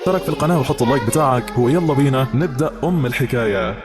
اشترك في القناة وحط ال like بتاعك، ويلا بينا نبدأ أم الحكاية.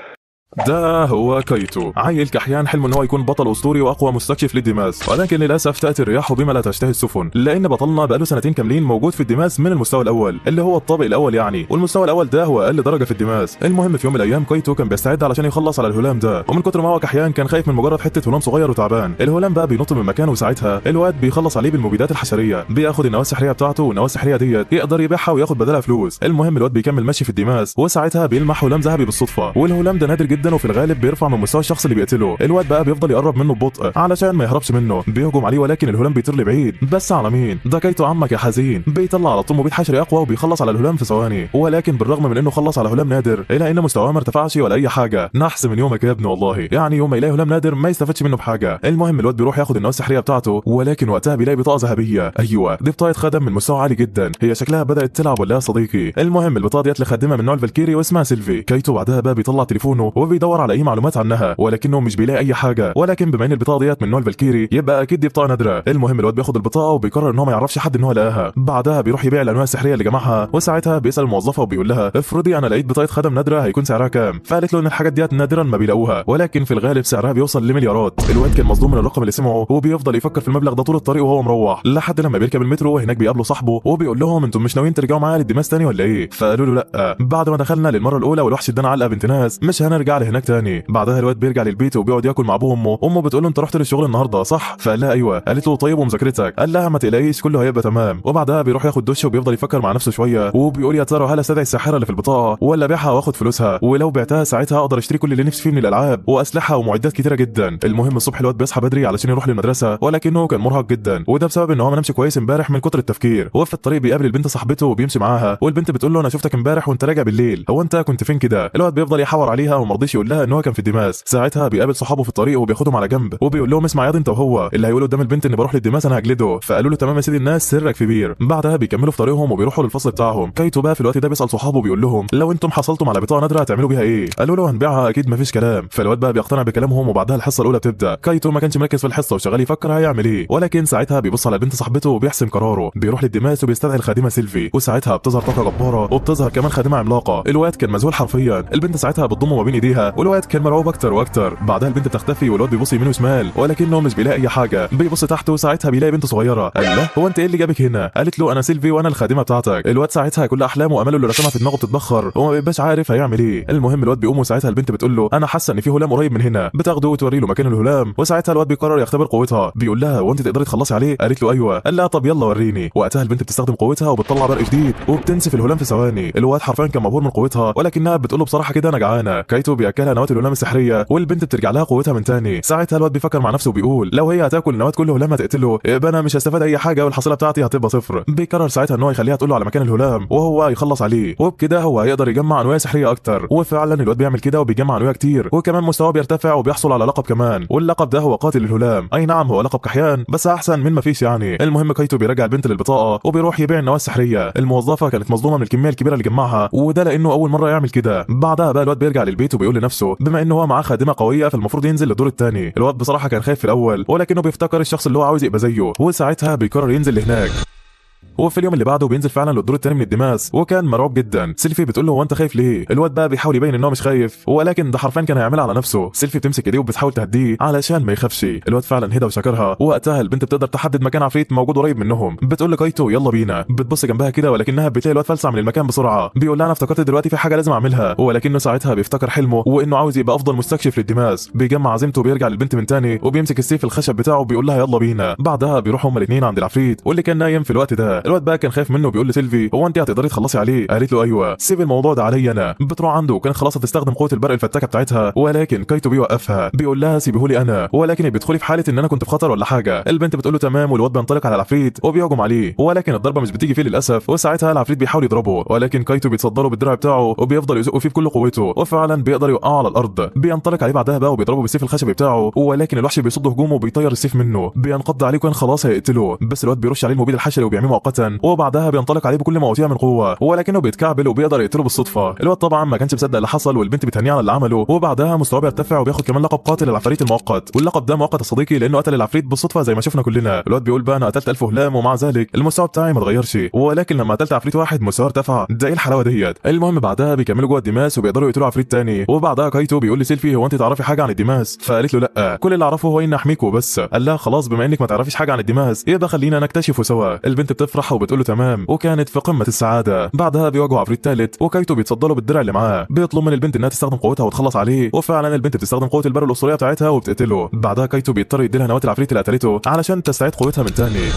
ده هو كايتو، عيل كحيان حلمه ان هو يكون بطل اسطوري واقوى مستكشف للديماس، ولكن للاسف تاتي الرياح بما لا تشتهي السفن، لان بطلنا بقاله سنتين كاملين موجود في الديماس من المستوى الاول اللي هو الطابق الاول يعني، والمستوى الاول ده هو اقل درجه في الديماس. المهم في يوم من الايام كايتو كان بيستعد علشان يخلص على الهلام ده، ومن كتر ما هو كحيان كان خايف من مجرد حتة هلام صغير وتعبان. الهلام بقى بينط من مكانه، وساعتها الواد بيخلص عليه بالمبيدات الحشريه، بياخد النواة السحريه بتاعته، والنواه السحريه ديت يقدر يبيعها وياخد بدلها فلوس. المهم الواد بيكمل مشي في الديماس، وساعتها بيلمح هلام ذهبي بالصدفة، والهلام ده نادر جدا وفي الغالب بيرفع من مستوى الشخص اللي بيقتله. الواد بقى بيفضل يقرب منه ببطء علشان ما يهربش منه، بيهجم عليه ولكن الهلام بيطير لبعيد. بس على مين ده؟ كايتو عمك يا حزين. بيطلع على طول مبيد حشري اقوى وبيخلص على الهلام في ثواني، ولكن بالرغم من انه خلص على هلام نادر الا ان مستواه ما ارتفعش ولا اي حاجة. نحس من يومك يا ابني والله، يعني يوم ما يلاقي هلام نادر ما يستفادش منه بحاجة. المهم الواد بيروح ياخد النواة السحريه بتاعته، ولكن وقتها بيلاقي بطاقة ذهبية. ايوه دي بطاقة خدم من مستوى عالي جدا، هي شكلها بدات تلعب ولا يا صديقي؟ المهم البطاقة ديت لخادمه من نوع الفالكيري واسمها سيلفي. كايتو بعدها بقى بيطلع تليفونه وبيدور على اي معلومات عنها، ولكنه مش بيلاقي اي حاجة. ولكن بما ان البطاقة ديت من نوع الفالكيري يبقى اكيد دي بطاقة نادرة. المهم الواد بياخد البطاقة وبيقرر ان هو ما يعرفش حد ان هو لقاها. بعدها بيروح يبيع الانواع السحريه اللي جمعها، وساعتها بيسال الموظفة وبيقول لها افرضي انا لقيت بطاقة خدم نادرة هيكون سعرها كام؟ فقالت له ان الحاجات ديت نادرا ما بيلاقوها، ولكن في الغالب سعرها بيوصل لمليارات. الواد كان مصدوم من الرقم اللي سمعه، وبيفضل يفكر في المبلغ ده طول الطريق وهو مروح، لحد لما بيركب المترو وهناك بيقابله صاحبه وبيقول لهم انتم مش ناويين ترجعوا معايا للديماس تاني ولا ايه؟ فقالوا له لا، بعد ما دخلنا للمرة الاولى والوحش ادانا علقه بنت ناس مش هنرجع لهناك تاني. بعدها الواد بيرجع للبيت وبيقعد ياكل مع ابوه وامه. امه بتقول له انت رحت للشغل النهارده صح؟ فقال لها ايوه. قالت له طيب ومذاكرتك؟ قال لها ما تقلقيش كله هيبقى تمام. وبعدها بيروح ياخد دش وبيفضل يفكر مع نفسه شوية وبيقول يا ترى هل استدعي الساحرة اللي في البطاقة ولا ابيعها واخد فلوسها؟ ولو بعتها ساعتها اقدر اشتري كل اللي نفسي فيه من الالعاب واسلحه ومعدات كتيرة جدا. المهم الصبح الواد بيصحى بدري علشان يروح للمدرسة، ولكنه كان مرهق جدا، وده بسبب ان هو ما نامش كويس امبارح من كتر التفكير. وفي الطريق بيقابل البنت صاحبته وبيمشي معاها، والبنت بتقول له انا شفتك امبارح وانت راجع بالليل، هو انت كنت فين كده؟ الواد بيفضل يحور عليها وما رضيش يقول لها ان هو كان في الديماس. ساعتها بيقابل صحابه في الطريق وبياخدهم على جنب وبيقول لهم اسمع ياض انت وهو، اللي هيقول قدام البنت اني بروح للديماس انا هجلده. فقالوا له تمام يا سيدي الناس سرك في بير. بعدها بيكملوا في طريقهم وبيروحوا للفصل بتاعهم. كايتو بقى في الوقت ده بيسال صحابه بيقول لهم لو انتم حصلتم على بطاقة نادرة هتعملوا بيها ايه؟ قالوا له هنبيعها اكيد مفيش كلام. فالواد بقى بيقتنع بكلامهم، وبعدها الحصة الاولى بتبدا. كايتو ما كانش مركز في الحصة وشغال يفكر هيعمل ايه، ولكن ساعتها بيبص على البنت صاحبته وبيحسم قراره. بيروح للديماس وبيستدعي الخادمة سيلفي، وساعتها بتظهر طاقة جبارة وبتظهر كمان خادمه عملاقة. الواد كان مذهول حرفيا، البنت ساعتها بتضمه ما بين ايديها والواد كان مرعوب اكتر واكتر. بعدها البنت بتختفي والواد بيبص يمين وشمال ولكنه مش بيلاقي اي حاجة. بيبص تحته وساعتها بيلاقي بنت صغيرة. قال له هو انت ايه اللي جابك هنا؟ قالت له انا سيلفي وانا الخادمة بتاعتك. الواد ساعتها كل احلامه واماله اللي رسمها في دماغه بتتبخر وما بيبقاش عارف هيعمل ايه. المهم الواد بيقوم وساعتها البنت بتقول له انا حاسه ان في هلام قريب من هنا، بتاخده وتوري له مكان الهلام. وساعتها الواد بيقرر يختبر قوتها، بيقول لها هو انت تقدري تخلصي عليه؟ قالت له ايوه. قال لها طب يلا وريني. وقتها البنت بتستخدم قوتها وبتطلع برق جديد وبتنسف الهلام في ثواني. الواد حرفيا كان مبهور من قوتها، ولكنها بتقول له بصراحة كده انا جعانة. كايتو بياكلها نواه الهلام السحريه والبنت بترجع لها قوتها من تاني. ساعتها الواد بيفكر مع نفسه وبيقول لو هي هتاكل نواه كل هلام هتقتله يبقى انا مش هستفاد اي حاجة والحصيله بتاعتي هتبقى صفر. بيقرر ساعتها ان هو يخليها تقول له على مكان الهلام وهو يخلص عليه، وبكده هو هيقدر يجمع انواع سحريه اكتر. وفعلا الواد بيعمل كده وبيجمع انواع كتير، وكمان مستواه بيرتفع وبيحصل على لقب كمان، واللقب ده هو قاتل الهلام. اي نعم هو لقب كحيان بس احسن من ما فيش يعني. المهم كايتو بيرجع البنت للبطاقه وبيروح يبيع النواة السحريه. الموظفة كانت مصدومة من الكمية الكبيرة اللي جمعها، وده لانه اول مرة يعمل كده. بعدها بقى الواد بيرجع للبيت وبيقول لنفسه بما انه هو معاه خادمه قوية فالمفروض ينزل للدور الثاني. الواد بصراحة كان خايف في الاول، ولكنه بيفتكر الشخص اللي هو عاوز يبقى زيه، وساعتها بيقرر ينزل لهناك. وفي اليوم اللي بعده بينزل فعلا للدور الثاني من الديماس، وكان مرعوب جدا. سيلفي بتقول له هو انت خايف ليه؟ الواد بقى بيحاول يبين ان هو مش خايف، ولكن ده حرفيا كان هيعملها على نفسه. سيلفي بتمسك ايديه وبتحاول تهديه علشان ما يخافش. الواد فعلا هدى وشكرها. وقتها البنت بتقدر تحدد مكان عفريت موجود قريب منهم. بتقول لكايتو يلا بينا. بتبص جنبها كده ولكنها بتلاقي الواد فلسع من المكان بسرعة. بيقول لها انا افتكرت دلوقتي في حاجة لازم اعملها، ولكنه ساعتها بيفتكر حلمه وانه عاوز يبقى افضل مستكشف للديماس. بيجمع عزيمته وبيرجع للبنت من تاني وبيمسك السيف الخشب بتاعه وبيقول لها يلا بينا. بعدها بيروحوا هما الاثنين عند العفريت واللي كان نايم في الوقت ده. الواد بقى كان خايف منه بيقول لسيلفي هو انت هتقدري تخلصي عليه؟ قالت له ايوه، سيب الموضوع ده عليا انا. بتروح عنده وكانت خلاص هتستخدم قوة البرق الفتاكة بتاعتها، ولكن كايتو بيوقفها بيقول لها سيبيهولي انا، ولكن بيدخلي في حاله ان انا كنت في خطر ولا حاجة. البنت بتقول له تمام، والواد بينطلق على العفريت وبيهجم عليه، ولكن الضربة مش بتيجي فيه للاسف. وساعتها العفريت بيحاول يضربه، ولكن كايتو بيتصدره بالدرع بتاعه وبيفضل يزقه فيه بكل قوته، وفعلا بيقدر يوقعه على الارض. بينطلق عليه بعدها بقى وبيضربه بالسيف الخشبي بتاعه، ولكن الوحش بيصد هجومه وبيطير السيف منه. بينقض عليه وكان خلاص هيقتله، بس الواد بيرش عليه المبيد الحشري وبيعميه مؤقتا. مؤقتا، وبعدها بينطلق عليه بكل ما اوتيه من قوة، ولكنه بيتكعبل وبيقدر يقتله بالصدفة. الواد طبعا ما كانش مصدق اللي حصل، والبنت بتهنيه على اللي عمله، وبعدها مستواه بيرتفع وبياخد كمان لقب قاتل العفاريت المؤقت، واللقب ده مؤقت يا صديقي لانه قتل العفريت بالصدفة زي ما شفنا كلنا. الواد بيقول بقى انا قتلت 1000 هلام ومع ذلك المستوى بتاعي ما اتغيرش، ولكن لما قتلت عفريت واحد مستواه ارتفع. ده ايه الحلاوة ديت؟ المهم بعدها بيكملوا جوه الديماس وبيقدروا يقتلوا عفريت تاني، وبعدها كايتو بيقول لسيلفي هو انت تعرفي حاجة عن الديماس؟ فقالت له لا، كل اللي اعرفه هو اني احميكوا بس. قال لها خلاص بما انك ما تعرفيش حاجة عن الديماس يبقى خلينا نكتشفه سوا. البنت بتفرح وبتقول له تمام، وكانت في قمة السعادة. بعدها بيواجهوا عفريت ثالث، وكايتو بيتصدى له بالدرع اللي معاه، بيطلب من البنت انها تستخدم قوتها وتخلص عليه، وفعلا البنت بتستخدم قوة البر الاسطورية بتاعتها وبتقتله. بعدها كايتو بيضطر يديلها نواه العفريت اللي قتلته علشان تستعيد قوتها من تاني.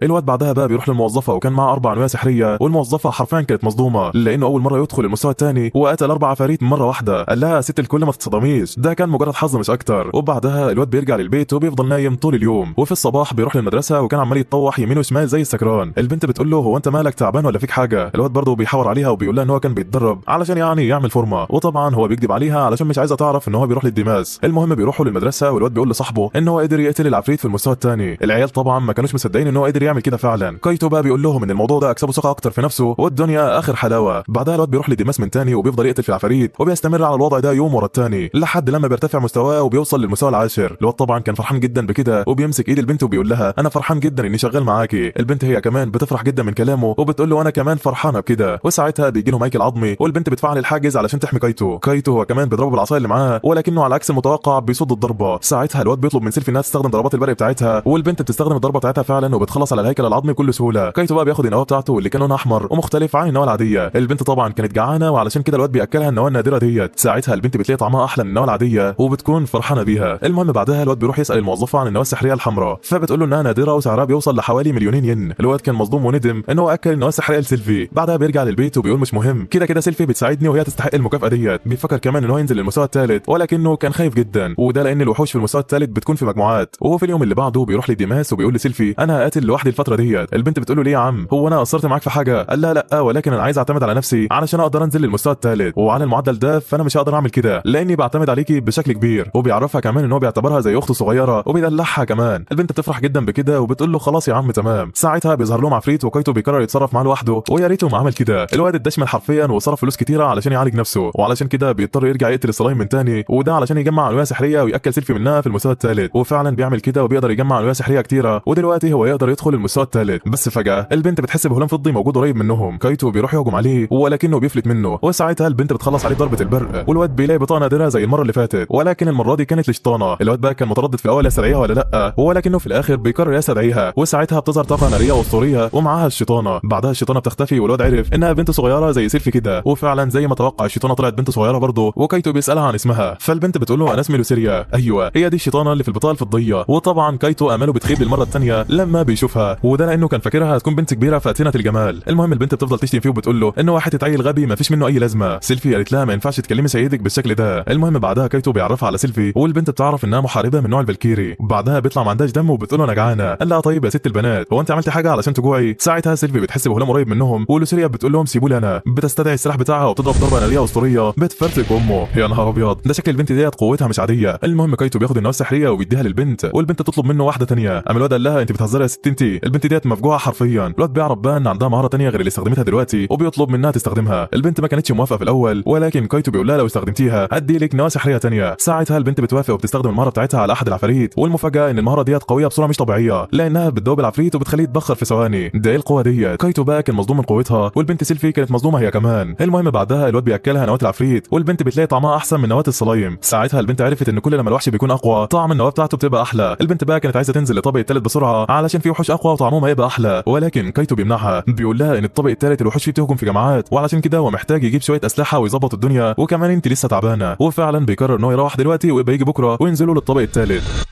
الواد بعدها بقى بيروح للموظفه وكان معاه 4 انواع سحريه، والموظفه حرفيا كانت مصدومة لانه اول مرة يدخل المستوى الثاني وقتل 4 عفاريت مرة واحدة. قال لها ست الكل ما تتصدميش، ده كان مجرد حظ مش اكتر. وبعدها الواد بيرجع للبيت وبيفضل نايم طول اليوم، وفي الصباح بيروح للمدرسة وكان عمال يتطوح يمين وشمال زي السكران. البنت بتقول له هو انت مالك تعبان ولا فيك حاجة؟ الواد برضه بيحاور عليها وبيقول لها ان هو كان بيتدرب علشان يعني يعمل فورمه، وطبعا هو بيكذب عليها علشان مش عايزه تعرف ان هو بيروح للديماس. المهم بيروحوا للمدرسة والواد بيقول لصاحبه ان هو قدر يقتل العفريت في المستوى الثاني. العيال طبعا ما كانوش مصدقين ان هو قدر يعمل كده فعلا. كايتو بقى بيقول لهم ان الموضوع ده اكسبه ثقة اكتر في نفسه والدنيا اخر حلاوة. بعدها الواد بيروح لديماس من تاني وبيفضل يقتل في العفاريت، وبيستمر على الوضع ده يوم ورا التاني لحد لما بيرتفع مستواه وبيوصل للمستوى العاشر. الواد طبعا كان فرحان جدا بكده، وبيمسك ايد البنت وبيقول لها انا فرحان جدا اني شغال معاكي. البنت هي كمان بتفرح جدا من كلامه وبتقول له انا كمان فرحانة بكده. وساعتها بيجي لهم هيكل عظمي، والبنت بتفعل الحاجز علشان تحمي كايتو. كايتو هو كمان بيضربه بالعصايه اللي معاه، ولكنه على عكس المتوقع بيصد الضربة. ساعتها الواد بيطلب من سيلفي انها تستخدم ضربات البرق بتاعتها، والبنت بتستخدم الضربة بتاعتها فعلا وبتخلص على الهيكل العظمي بكل سهولة. كايتو بقى بياخد النواة بتاعته اللي كان لونها احمر ومختلف عن النواة العادية. البنت طبعا كانت جعانة وعلشان كده الواد بياكلها النواة النادرة ديت. ساعتها البنت بتلاقي طعمها احلى من النواة العادية وبتكون فرحانة بيها. المهم بعدها الواد بيروح يسال الموظفة عن النواة السحريه الحمراء، فبتقول له انها نادرة وسعرها بيوصل لحوالي 2,000,000 ين. الواد كان مصدوم وندم ان هو اكل النواة السحريه لسيلفي. بعدها بيرجع للبيت وبيقول مش مهم، كده كده سيلفي بتساعدني وهي تستحق المكافاة ديت. بيفكر كمان ان هو ينزل للمستوى الثالث، ولكنه كان خايف جدا، وده لان الوحوش في المستوى الثالث بتكون في مجموعات. وهو في اليوم اللي بعده بيروح لديماس وبيقول لسيلفي انا هقاتل لوحدي الفترة ديت. البنت بتقول له ليه يا عم، هو انا قصرت معاك في حاجة؟ قال لها لا، ولكن انا عايز اعتمد على نفسي علشان اقدر انزل للمستوى الثالث، وعلى المعدل ده فانا مش هقدر اعمل كده لاني بعتمد عليكي بشكل كبير. وبيعرفها كمان ان هو بيعتبرها زي اخته صغيرة وبيدلعها كمان. البنت بتفرح جدا بكده وبتقول له خلاص يا عم تمام. ساعتها بيظهر لهم عفريت وكايتو بيقرر يتصرف معاه لوحده، ويا ريته ما عمل كده. الواد اتدشمل حرفيا وصرف فلوس كتيرة علشان يعالج نفسه، وعلشان كده بيضطر يرجع يقتل السلايم من تاني، وده علشان يجمع انواع سحريه وياكل سيلفي منها في المستوى الثالث. وفعلا بيعمل كده وبيقدر يجمع انواع سحريه كتيرة، ودلوقتي هو يقدر يدخل المستوى الثالث. بس فجاة البنت بتحس بهلام فضي موجود قريب منهم. كايتو بيروح يهجم عليه ولكنه بيفلت منه، وساعتها البنت بتخلص عليه ضربه البرق، والواد بيلاقي بطاقة نادرة زي المرة اللي فاتت، ولكن المرة دي كانت لشيطانه. الواد بقى كان متردد في الاول يستدعيها ولا لا، ولكنه في الاخر بيقرر يستدعيها، وساعتها بتظهر طاقة نارية اسطورية ومعاها الشيطانه. بعدها الشيطانه بتختفي والواد عرف انها بنت صغيرة زي سيلفي كده، وفعلا زي ما توقع الشيطانه طلعت بنت صغيرة برضه. وكايتو بيسالها عن اسمها، فالبنت بتقول له انا اسمي لوسيريا. ايوه هي دي الشيطانه اللي في البطاقة الفضيه. وطبعا كايتو اماله بتخيب للمرة الثانية لما بيشوفها، وده لانه كان فاكرها هتكون بنت كبيرة فاتنة الجمال. المهم البنت بتفضل تشتم فيه وبتقول له انه واحد عيل غبي ما فيش منه اي لازمه. سيلفي قالت لها ما ينفعش تكلمي سيدك بالشكل ده. المهم بعدها كايتو بيعرفها على سيلفي، والبنت بتعرف انها محاربة من نوع الفالكيري. بعدها بيطلع ما عندهاش دم وبتقول له انا جعانة. قال لها طيب يا ست البنات هو انت عملتي حاجة علشان تجوعي؟ ساعتها سيلفي بتحس بهلام قريب منهم، ولوسيريا بتقول لهم سيبوا لي انا. بتستدعي السلاح بتاعها وبتضرب ضربه نارية اسطورية بتفرتك امه. يا نهار ابيض، ده شكل البنت ديت قوتها مش عادية. المهم كايتو بياخد النواة السحريه وبيديها للبنت، والبنت تطلب منه واحدة ثانية. قام الواد قال لها انت بتهزري يا ست انت، البنت ديت مفجوعه حرفيا. الواد بيعرف بقى ان عندها مهارة ثانية غير اللي استخدمتها دلوقتي، وبيطلب منها تستخدمها. البنت ما كانتش موافقة في الاول، ولكن كايتو بيقول لها لو استخدمتيها هدي لك نواه سحريه ثانية. ساعتها البنت بتوافق وبتستخدم المهارة بتاعتها على احد العفاريت، والمفاجاه ان المهارة ديت قوية بصورة مش طبيعية لانها بتدوب العفريت وبتخليه يتبخر في ثواني. ده ايه القوة ديت؟ كايتو بقى كان مصدوم من قوتها، والبنت سيلفي كانت مصدومة هي كمان. المهم بعدها الواد بياكلها نواه العفريت، والبنت بتلاقي طعمها احسن من نواه السلايم. ساعتها البنت عرفت ان كل لما الوحش بيكون اقوى طعم النواة بتاعته بتبقى احلى. البنت بقى كانت عايزه تنزل للطابق الثالث بسرعة علشان في وحوش اقوى وطعمهم هيبقى احلى، ولكن كايتو بيمنعها، بيقول لها ان الطابق الثالث الوحوش فيه بتهجم في جماعات، وعلشان كده هو محتاج يجيب شوية اسلحة ويظبط الدنيا، وكمان انت لسه تعبانة. وفعلا بيقرر ان هو يروح دلوقتي ويبقى يجي بكره وينزلوا للطابق الثالث.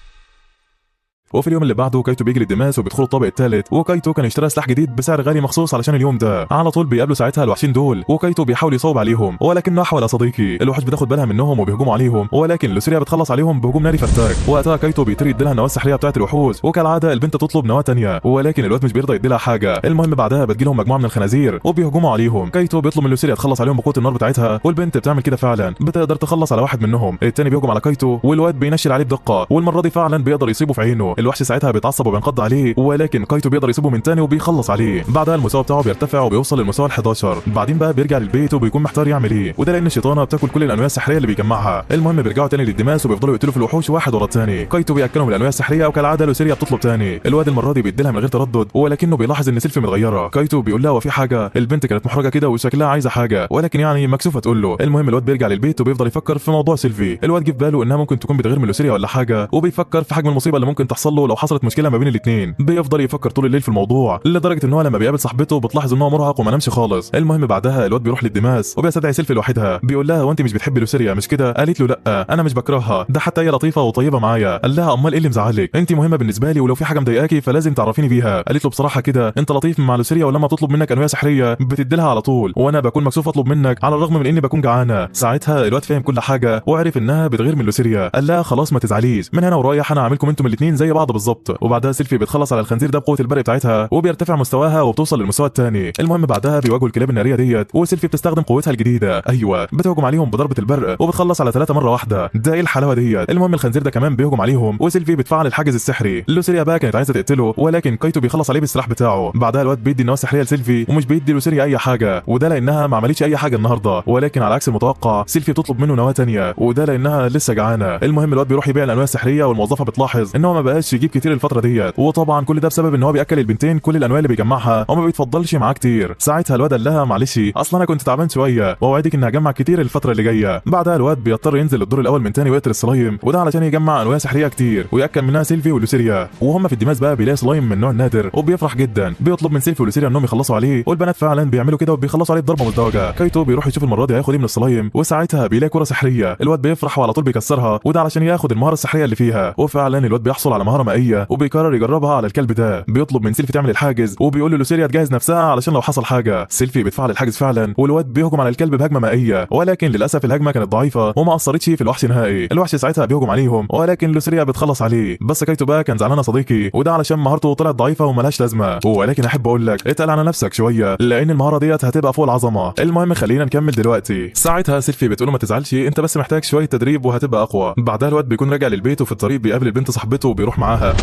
وفي اليوم اللي بعده كايتو بيجي للدماس وبيدخلوا الطابق الثالث، وكايتو كان اشترى سلاح جديد بسعر غالي مخصوص علشان اليوم ده. على طول بيقابلوا ساعتها الوحشين دول، وكايتو بيحاول يصوب عليهم، ولكنه احول يا صديقي. الوحوش بتاخد بالها منهم وبيهجموا عليهم، ولكن لوسيريا بتخلص عليهم بهجوم ناري فتاك. وقتها كايتو بيطير يديلها النواة السحريه بتاعه الوحوش، وكالعادة البنت تطلب نواه ثانية، ولكن الواد مش بيرضى يديلها حاجة. المهم بعدها بتجيلهم مجموعة من الخنازير وبيهجموا عليهم. كايتو بيطلب من لوسيريا تخلص عليهم بقوة النار بتاعتها، والبنت بتعمل كده فعلا، بتقدر تخلص على واحد منهم. الثاني بيهجم على كايتو والواد بينشل عليه بدقة، والمرة دي فعلا بيقدر يصيبه في عينه. الوحش ساعتها بيتعصب وبينقض عليه، ولكن كايتو بيقدر يسيبه من تاني وبيخلص عليه. بعدها المستوى بتاعه بيرتفع وبيوصل للمستوى ال11. بعدين بقى بيرجع للبيت وبيكون محتار يعمل ايه، وده لان الشيطانه بتاكل كل الانواع السحريه اللي بيجمعها. المهم بيرجعوا تاني للدماس وبيفضلوا يقتلوا في الوحوش واحد ورا الثاني. كايتو بياكلهم الانواع السحريه، وكالعادة لوسيريا بتطلب تاني. الواد المرة دي بيديلها من غير تردد، ولكنه بيلاحظ ان سيلفي متغيرة. كايتو بيقول لها وفي حاجة؟ البنت كانت محرجه كده وشكلها عايزه حاجة، ولكن يعني مكسوفه تقول له. المهم الواد بيرجع للبيت وبيفضل يفكر في موضوع سيلفي. الواد جه في باله انها ممكن تكون بتغير من لوسيريا ولا حاجة، وبيفكر في حجم المصيبة اللي ممكن تحصل له لو حصلت مشكلة ما بين الاثنين. بيفضل يفكر طول الليل في الموضوع، لدرجة ان هو لما بيقابل صاحبته بتلاحظ ان هو مرهق وما نامش خالص. المهم بعدها الواد بيروح للدماس وبيستدعي سيلفي لوحدها، بيقول لها وانت مش بتحبي لوسيريا مش كده؟ قالت له لا انا مش بكرهها، ده حتى هي لطيفة وطيبة معايا. قال لها امال ايه اللي مزعلك؟ انت مهمة بالنسبة لي، ولو في حاجة مضايقاكي فلازم تعرفيني بيها. قالت له بصراحة كده انت لطيف مع لوسيريا، ولما تطلب منك انوية سحريه بتديلها على طول، وانا بكون مكسوف اطلب منك على الرغم من اني بكون جعانة. ساعتها الواد فهم كل حاجة وعرف انها بتغير من لوسيريا. قال لها خلاص ما تزعليش، من هنا ورايح انا هعملكم انتم الاثنين زي بعض بالظبط. وبعدها سيلفي بتخلص على الخنزير ده بقوة البرق بتاعتها، وبيرتفع مستواها وبتوصل للمستوى الثاني. المهم بعدها بيواجهوا الكلاب النارية ديت، وسيلفي بتستخدم قوتها الجديدة، ايوه بتهجم عليهم بضربه البرق وبتخلص على 3 مرة واحدة. ده ايه الحلاوة ديت؟ المهم الخنزير ده كمان بيهجم عليهم، وسيلفي بتفعل الحاجز السحري. لوسيريا بقى كانت عايزه تقتله، ولكن كايتو بيخلص عليه بالسلاح بتاعه. بعدها الواد بيدي النواة السحريه لسيلفي ومش بيدي لوسيريا اي حاجة، وده لانها ما عملتش اي حاجة النهارده. ولكن على عكس المتوقع سيلفي بتطلب منه نواه ثانية، وده لانها لسه جعانة. المهم الواد بيروح يبيع الانواع السحريه، والموظفه بتلاحظ ان هو ما بقاش يجيب كتير الفترة ديت، وطبعا كل ده بسبب ان هو بياكل البنتين كل الانواع اللي بيجمعها وما بيتفضلش معاه كتير. ساعتها الواد قال لها معلش اصلا انا كنت تعبان شوية، واوعدك ان هجمع كتير الفترة اللي جاية. بعدها الواد بيضطر ينزل الدور الاول من تاني ويقتل السلايم، وده علشان يجمع انواع سحريه كتير وياكل منها سيلفي ولوسيريا. وهم في الدماس بقى بيلاقي سلايم من نوع نادر وبيفرح جدا، بيطلب من سيلفي ولوسيريا انهم يخلصوا عليه، والبنات فعلا بيعملوا كده وبيخلصوا عليه بضربه مزدوجة. كايتو بيروح يشوف المرة دي هياخد ايه من السلايم، وساعتها بيلاقي كره سحريه. الواد بيفرح وعلى طول بيكسرها، وده علشان ياخد المهارة السحريه اللي فيها. وفعلا الواد بيحصل على مهارة مائية وبيقرر يجربها على الكلب ده. بيطلب من سيلفي تعمل الحاجز، وبيقول له لوسيريا تجهز نفسها علشان لو حصل حاجة. سيلفي بتفعل الحاجز فعلا، والواد بيهجم على الكلب بهجمه مائية، ولكن للاسف الهجمة كانت ضعيفة وما اثرتش في الوحش نهائي. الوحش ساعتها بيهجم عليهم، ولكن لوسيريا بتخلص عليه. بس كايتو بقى كان زعلان يا صديقي، وده علشان مهارته طلعت ضعيفة وملهاش لازمه. ولكن احب اقول لك اتقل على نفسك شوية، لان المهارة ديت هتبقى فوق العظمة. المهم خلينا نكمل دلوقتي. ساعتها سيلفي بتقول له ما تزعلش، انت بس محتاج شوية تدريب وهتبقى اقوى. بعدها الواد بيكون راجع للبيت، وفي الطريق بيقابل البنت صاحبته وبيروح معاها.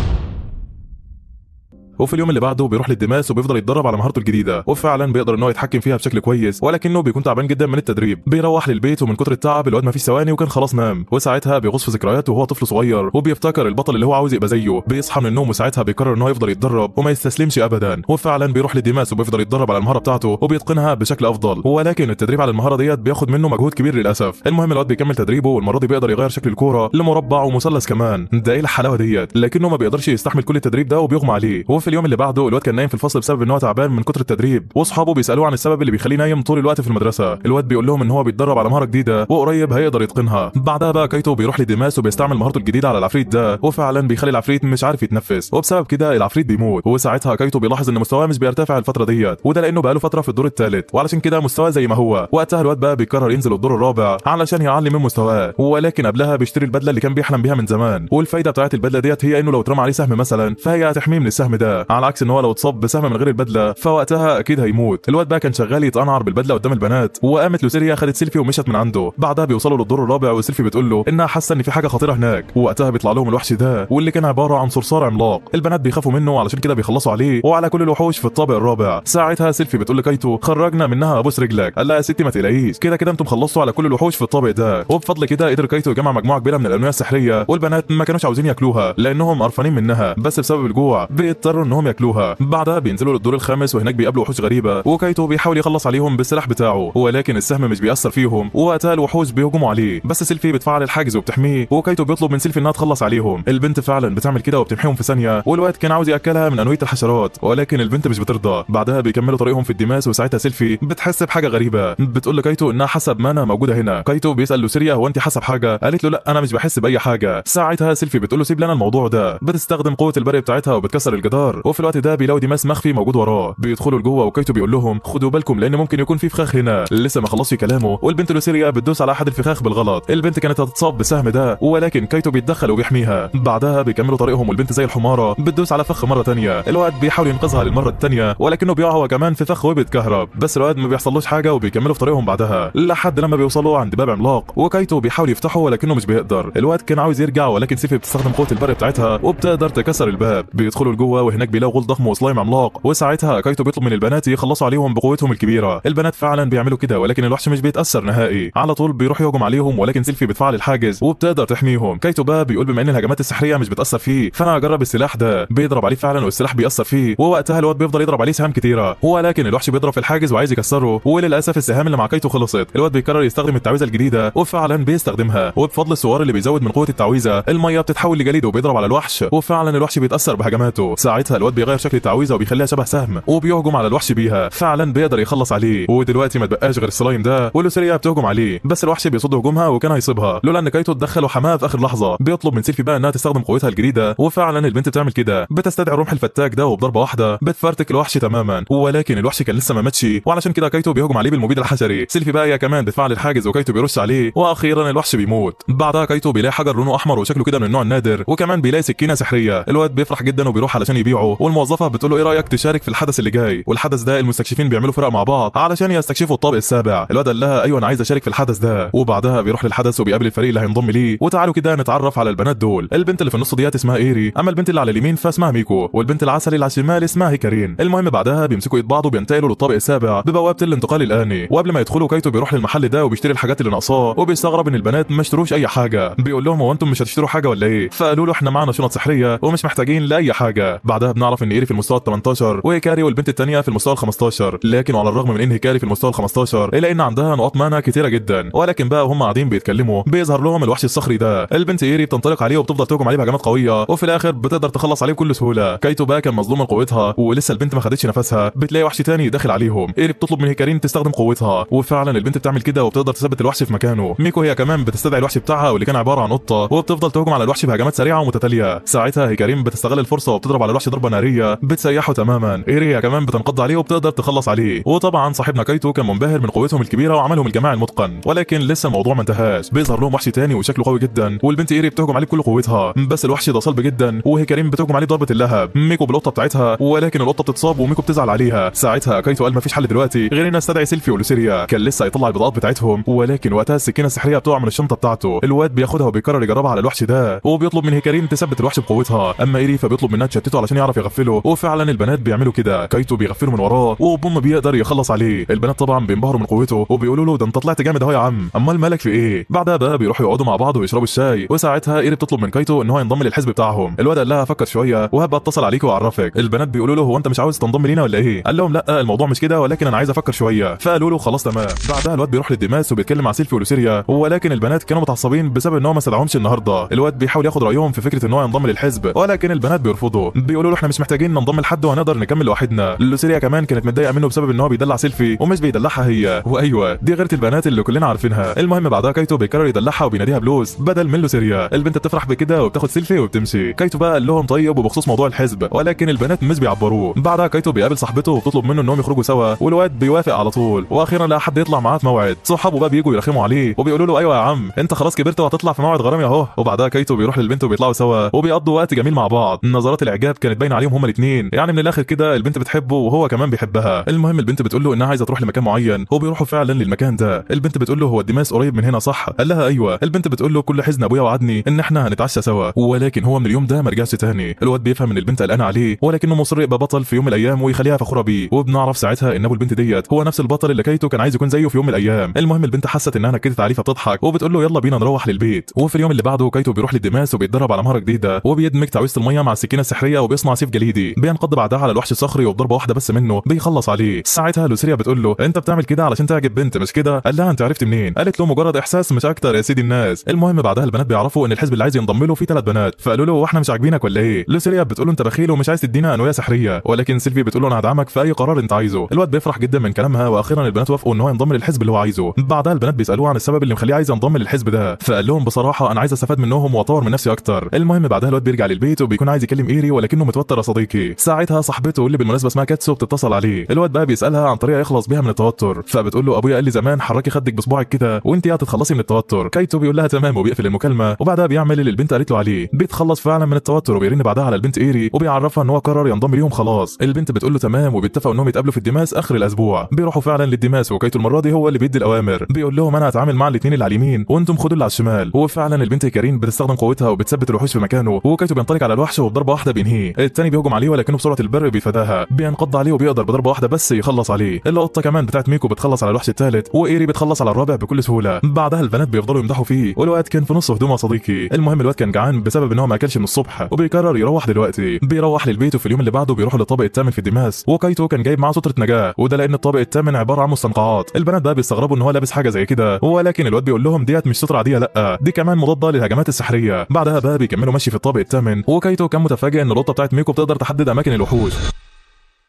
وفي اليوم اللي بعده بيروح للدماس وبيفضل يتدرب على مهارته الجديدة، وفعلا بيقدر ان هو يتحكم فيها بشكل كويس، ولكنه بيكون تعبان جدا من التدريب. بيروح للبيت ومن كتر التعب الواد ما فيش ثواني وكان خلاص نام. وساعتها بيغوص في ذكرياته وهو طفل صغير، وبيفتكر البطل اللي هو عاوز يبقى زيه. بيصحى من النوم وساعتها بيقرر ان هو يفضل يتدرب وما يستسلمش ابدا. وفعلا بيروح للدماس وبيفضل يتدرب على المهارة بتاعته وبيتقنها بشكل افضل، ولكن التدريب على المهارة ديت بياخد منه مجهود كبير للاسف. المهم الواد بيكمل تدريبه، والمرة دي بيقدر يغير شكل الكورة لمربع ومثلث كمان. ده ايه الحلاوة ديت؟ لكنه ما بيقدرش يستحمل كل التدريب ده وبيغمى عليه. وفي اليوم اللي بعده الواد كان نايم في الفصل بسبب ان هو تعبان من كتر التدريب، واصحابه بيسالوه عن السبب اللي بيخليه نايم طول الوقت في المدرسة. الواد بيقول لهم ان هو بيتدرب على مهارة جديدة وقريب هيقدر يتقنها. بعدها بقى كايتو بيروح لديماس وبيستعمل مهارته الجديدة على العفريت ده، وفعلا بيخلي العفريت مش عارف يتنفس، وبسبب كده العفريت بيموت. وساعتها كايتو بيلاحظ ان مستواه مش بيرتفع الفترة ديت، وده لانه بقاله فترة في الدور الثالث، وعلشان كده مستواه زي ما هو. وقتها الواد بقى بيقرر ينزل الدور الرابع علشان يعلي من مستواه، ولكن قبلها بيشتري البدلة اللي كان بيحلم بيها من زمان. والفايده بتاعت البدلة ديت هي انه لو اترمى عليه سهم مثلا فهي هتحميه من السهم ده، على عكس ان هو لو اتصاب بسهم من غير البدلة فوقتها اكيد هيموت. الواد بقى كان شغال يتقنعر بالبدله قدام البنات، وقامت لوسيريا خدت سيلفي ومشت من عنده. بعدها بيوصلوا للدور الرابع، وسيلفي بتقول له انها حاسه ان في حاجة خطيرة هناك. ووقتها بيطلع لهم الوحش ده، واللي كان عبارة عن صرصار عملاق. البنات بيخافوا منه علشان كده بيخلصوا عليه وعلى كل الوحوش في الطابق الرابع. ساعتها سيلفي بتقول لكايتو خرجنا منها ابوس رجلك. قال لها يا ستي ما تقلقيش، كده كده انتم خلصتوا على كل الوحوش في الطابق ده. وبفضل كده قدر كايتو يجمع مجموعة كبيرة من الانواع السحريه، والبنات ما كانوش عاوزين ياكلوها لانهم قرفانين منها، بس بسبب الجوع بيضطروا انهم ياكلوها. بعدها بينزلوا للدور الخامس، وهناك بيقابلوا وحوش غريبة، وكايتو بيحاول يخلص عليهم بالسلاح بتاعه، ولكن السهم مش بيأثر فيهم، ووقتها الوحوش بيهجموا عليه. بس سيلفي بتفعل الحاجز وبتحميه، وكايتو بيطلب من سيلفي انها تخلص عليهم. البنت فعلا بتعمل كده وبتمحيهم في ثانية، والواد كان عاوز ياكلها من انوية الحشرات، ولكن البنت مش بترضى. بعدها بيكملوا طريقهم في الدماس، وساعتها سيلفي بتحس بحاجة غريبة، بتقول لكايتو انها حاسه بمانا موجودة هنا. كايتو بيسأل لوسيريا هو انت حاسه بحاجة؟ قالت له لا انا مش بحس باي حاجة. ساعتها سيلفي بتقول له سيب لنا الموضوع ده. بتستخدم قوة البرق بتاعتها وبتكسر الجدار، الشر. وفي الوقت ده بيلاقوا ديماس مخفي موجود وراه. بيدخلوا لجوه وكايتو بيقول لهم خدوا بالكم لان ممكن يكون في فخاخ هنا. لسه ما خلصش كلامه والبنت لوسيريا بتدوس على احد الفخاخ بالغلط. البنت كانت هتتصاب بالسهم ده، ولكن كايتو بيتدخل وبيحميها. بعدها بيكملوا طريقهم والبنت زي الحماره بتدوس على فخ مرة ثانية. الواد بيحاول ينقذها للمرة الثانية ولكنه بيقع هو كمان في فخ وبيتكهرب، بس الواد ما بيحصلوش حاجة وبيكملوا في طريقهم بعدها لحد لما بيوصلوا عند باب عملاق، وكايتو بيحاول يفتحه ولكنه مش بيقدر. الواد كان عاوز يرجع ولكن سيفي بتستخدم قوة البرق بتاعتها وبتقدر تكسر الباب. بيدخلوا لجوه وهناك بيلاقوا غول ضخم وسلايم عملاق، وساعتها كايتو بيطلب من البنات يخلصوا عليهم بقوتهم الكبيرة. البنات فعلا بيعملوا كده ولكن الوحش مش بيتاثر نهائي، على طول بيروح يهجم عليهم ولكن سيلفي بتفعل الحاجز وبتقدر تحميهم. كايتو بقى بيقول بما ان الهجمات السحريه مش بتاثر فيه فانا هجرب السلاح ده. بيضرب عليه فعلا والسلاح بيأثر فيه، ووقتها الواد بيفضل يضرب عليه سهام كتيرة ولكن الوحش بيضرب في الحاجز وعايز يكسره، وللاسف السهام اللي مع كايتو خلصت. الواد بيقرر يستخدم التعويذه الجديدة وفعلا بيستخدمها، وبفضل السوار اللي بيزود من قوة التعويذه المية بتتحول لجليد وبيضرب على الوحش، وفعلا الوحش بيتاثر بهجماته. ساعتها الواد بيغير شكل التعويذه وبيخليها شبه سهم وبيهجم على الوحش بيها، فعلا بيقدر يخلص عليه. ودلوقتي ما تبقاش غير السلايم ده، ولوسيريا بتهجم عليه بس الوحش بيصد هجومها وكان هيصيبها لولا ان كايتو اتدخل وحماها في اخر لحظة. بيطلب من سيلفي بقى انها تستخدم قوتها الجديدة، وفعلا البنت بتعمل كده، بتستدعي الرمح الفتاك ده وبضربه واحدة بتفرتك الوحش تماما، ولكن الوحش كان لسه ما ماتش وعلشان كده كايتو بيهجم عليه بالمبيد الحشري. سيلفي بقى هي كمان بتفعل الحاجز وكايتو بيرش عليه، واخيرا الوحش بيموت. بعدها كايتو بيلاقي حجر لونه احمر وشكله كده من النوع النادر، وكمان بيلاقي سكينة سحريه. الواد بيفرح جدا وبيروح علشان يبيعه، والموظفه بتقول له ايه رايك تشارك في الحدث اللي جاي؟ والحدث ده المستكشفين بيعملوا فرق مع بعض علشان يستكشفوا الطابق السابع. الواد قال لها ايوه انا عايز اشارك في الحدث ده. وبعدها بيروح للحدث وبيقابل الفريق اللي هينضم ليه. وتعالوا كده نتعرف على البنات دول. البنت اللي في النص ديت اسمها ايري، اما البنت اللي على اليمين فاسمها ميكو، والبنت العسل اللي على الشمال اسمها هيكارين. المهم بعدها بيمسكوا ايد بعض وبينتقلوا للطابق السابع ببوابه الانتقال الاني. وقبل ما يدخلوا كايتو بيروح للمحل ده وبيشتري الحاجات اللي ناقصاه، وبيستغرب ان البنات ما اشتروش اي حاجة. بيقول لهم هو انتم مش هتشتروا حاجة ولا ايه؟ فقالوا له احنا معانا شنط سحريه ومش محتاجين لاي حاجة. بعدها بنعرف ان ايري في المستوى ال18 وهيكاري والبنت الثانية في المستوى ال15، لكن وعلى الرغم من ان هيكاري في المستوى ال15 الا ان عندها نقاط mana كتيرة جدا. ولكن بقى وهم قاعدين بيتكلموا بيظهر لهم الوحش الصخري ده. البنت ايري بتنطلق عليه وبتفضل تهجم عليه بهجمات قوية، وفي الاخر بتقدر تخلص عليه بكل سهولة. كايتو بقى كان مظلوم من قوتها ولسه البنت ما خدتش نفسها، بتلاقي وحش تاني داخل عليهم. ايري بتطلب من هيكارين تستخدم قوتها، وفعلا البنت بتعمل كده وبتقدر تثبت الوحش في مكانه. ميكو هي كمان بتستدعي الوحش بتاعها واللي كان عبارة عن قطة، وبتفضل تهجم على الوحش بهجمات سريعة ومتتاليه. ساعتها هيكارين بتستغل الفرصة وبتضرب على الوحش ضربه نارية بتسيحه تماما. ايري هي كمان بتنقض عليه وبتقدر تخلص عليه. وطبعا صاحبنا كايتو كان منبهر من قوتهم الكبيرة وعملهم الجماعي المتقن، ولكن لسه الموضوع ما انتهاش. بيظهر لهم وحش تاني وشكله قوي جدا، والبنت ايري بتهجم عليه بكل قوتها، بس الوحش ده صلب جدا وهيكارين بتهجم عليه بضربه اللهب. ميكو بالقطه بتاعتها، ولكن القطة بتتصاب وميكو بتزعل عليها. ساعتها كايتو قال مفيش حل دلوقتي غير ان استدعي سيلفي ولوسيريا. كان لسه هيطلع البطاقات بتاعتهم، ولكن وقتها السكينة السحريه بتقع من الشنطة بتاعته. الواد بياخدها وبيقرر يجربها على الوحش ده، وبيطلب من هيكارين تثبت الوحش بقوتها. اما ايري فبيطلب منها تشتته علشان يعرف يغفله، وفعلا البنات بيعملوا كده. كايتو بيغفله من وراه وبوم بيقدر يخلص عليه. البنات طبعا بينبهروا من قوته وبيقولوا له ده انت طلعت جامد اهو يا عم، امال مالك في ايه؟ بعدها بقى بيروحوا يقعدوا مع بعض ويشربوا الشاي، وساعتها ايري بتطلب من كايتو ان هو ينضم للحزب بتاعهم. الواد قال لها فكر شوية وهبقى اتصل عليك واعرفك. البنات بيقولوا له هو انت مش عاوز تنضم لينا ولا ايه؟ قال لهم لا الموضوع مش كده، ولكن انا عايز افكر شوية. فقالوا له خلاص تمام. بعدها الواد بيروح للديماس وبيتكلم مع سيلفي ولوسيريا، ولكن البنات كانوا متعصبين بسبب ان هو ما استدعاهمش النهارده. الواد بيحاول ياخد رايهم في فكرة ان هو ينضم للحزب، ولكن البنات بيرفضوا، بيقولوا له احنا مش محتاجين ننضم لحد وهنقدر نكمل لوحدنا. لوسيريا كمان كانت متضايقة منه بسبب ان هو بيدلع سيلفي ومش بيدلعها هي، وايوة دي غيرة البنات اللي كلنا عارفينها. المهم بعدها كايتو بيقرر يدلعها وبيناديها بلوز بدل من لوسيريا. البنت بتفرح بكده وبتاخد سيلفي وبتمشي. كايتو بقى قال لهم طيب وبخصوص موضوع الحزب، ولكن البنات مش بيعبروه. بعدها كايتو بيقابل صاحبته وبتطلب منه انهم يخرجوا سوا، والواد بيوافق على طول. واخيرا لا حد يطلع معاه في موعد. صحابه بقى بييجوا يرخموا عليه وبيقولوا له ايوه يا عم انت خلاص كبرت وهتطلع في موعد غرامي اهو. وبعدها كايتو بيروح للبنت وبيطلعوا سوا وبيقضوا وقت جميل مع بعض. نظرات الاعجاب كانت باينة عليهم هما الاثنين، يعني من الاخر كده البنت بتحبه وهو كمان بيحبها. المهم البنت بتقول له انها عايزه تروح لمكان معين، وبيروحوا فعلا للمكان ده. البنت بتقول له هو الديماس قريب من هنا صح؟ قال لها ايوه. البنت بتقول له كل حزن ابويا وعدني ان احنا هنتعشى سوا، ولكن هو من اليوم ده ما رجعش تاني. الواد بيفهم ان البنت قلقانة عليه، ولكنه مصر يبقى بطل في يوم من الايام ويخليها فخورة بيه. وبنعرف ساعتها ان ابو البنت ديت هو نفس البطل اللي كايتو كان عايز يكون زيه في يوم من الايام. المهم البنت حست انها نكدت عليه فبتضحك وبتقول له يلا بينا نروح للبيت. وفي اليوم اللي بعده كايتو بيروح للديماس وبيتدرب على مهارة جديدة، وبيدمج تعويذه المية مع السكينة السحريه وبيصنع سيف جليدي. بينقض بعدها على الوحش الصخري وبضربه واحدة بس منه بيخلص عليه. ساعتها لوسيريا بتقول له انت بتعمل كده علشان تعجب بنت مش كده؟ قال لها انت عرفت منين؟ قالت له مجرد احساس مش اكتر يا سيدي الناس. المهم بعدها البنات بيعرفوا ان الحزب اللي عايز ينضم له فيه 3 بنات، فقالوا له واحنا مش عاجبينك ولا ايه؟ لوسيريا بتقول له انت بخيل ومش عايز تدينا انوية سحريه، ولكن سيلفي بتقول له انا هدعمك في اي قرار انت عايزه. الواد بيفرح جدا من كلامها، واخيرا البنات وافقوا ان هو ينضم للحزب اللي هو عايزه. بعدها البنات بيسالوه عن السبب اللي مخليه عايز ينضم للحزب ده، فقال لهم بصراحة انا عايز استفاد منهم واطور من نفسي اكتر. المهم بعدها الواد بيرجع للبيت وبيكون عايز يكلم ايري، ولكنه متوتر بيتوتر يا صديقي. ساعتها صاحبته اللي بالمناسبة اسمها كاتسو بتتصل عليه. الواد بقى بيسالها عن طريقه يخلص بيها من التوتر، فبتقول له ابويا قال لي زمان حركي خدك بصباعك كده وانت هتتخلصي من التوتر. كايتو بيقول لها تمام وبيقفل المكالمة، وبعدها بيعمل اللي البنت قالت له عليه، بيتخلص فعلا من التوتر وبيرن بعدها على البنت ايري وبيعرفها ان هو قرر ينضم ليهم خلاص. البنت بتقول له تمام، وبيتفقوا انهم يتقابلوا في الديماس اخر الاسبوع. بيروحوا فعلا للديماس، وكايتو المرة دي هو اللي بيدي الاوامر، بيقول لهم انا هتعامل مع الاثنين اللي على اليمين وانتم خدوا اللي على الشمال. وفعلا البنت كارين بتستخدم قوتها وبتثبت الوحوش في مكانه، وكايتو بينطلق على الوحش وبضربه واحدة بينهيه. الثاني بيهجم عليه ولكنه بسرعة البرق بيتفاداها، بينقض عليه وبيقدر بضربه واحدة بس يخلص عليه. القطة كمان بتاعت ميكو بتخلص على الوحش الثالث، وايري بتخلص على الرابع بكل سهولة. بعدها البنات بيفضلوا يمدحوا فيه، والواد كان في نص هدومه صديقي. المهم الواد كان جعان بسبب ان هو ما اكلش من الصبح، وبيقرر يروح دلوقتي. بيروح للبيت، وفي اليوم اللي بعده بيروحوا للطابق الثامن في الديماس، وكايتو كان جايب معاه ستره نجاه، وده لان الطابق الثامن عبارة عن مستنقعات. البنات بقى بيستغربوا ان هو لابس حاجة زي كده، ولكن الواد بيقول لهم ديت مش ستره عادية، لا دي كمان مضادة للهجمات السحريه. بعدها بقى بيكملوا مشي في الطابق الثامن، وكايتو كان متفاجئ ان القطة بتاعت ميكو بتقدر تحدد اماكن الوحوش.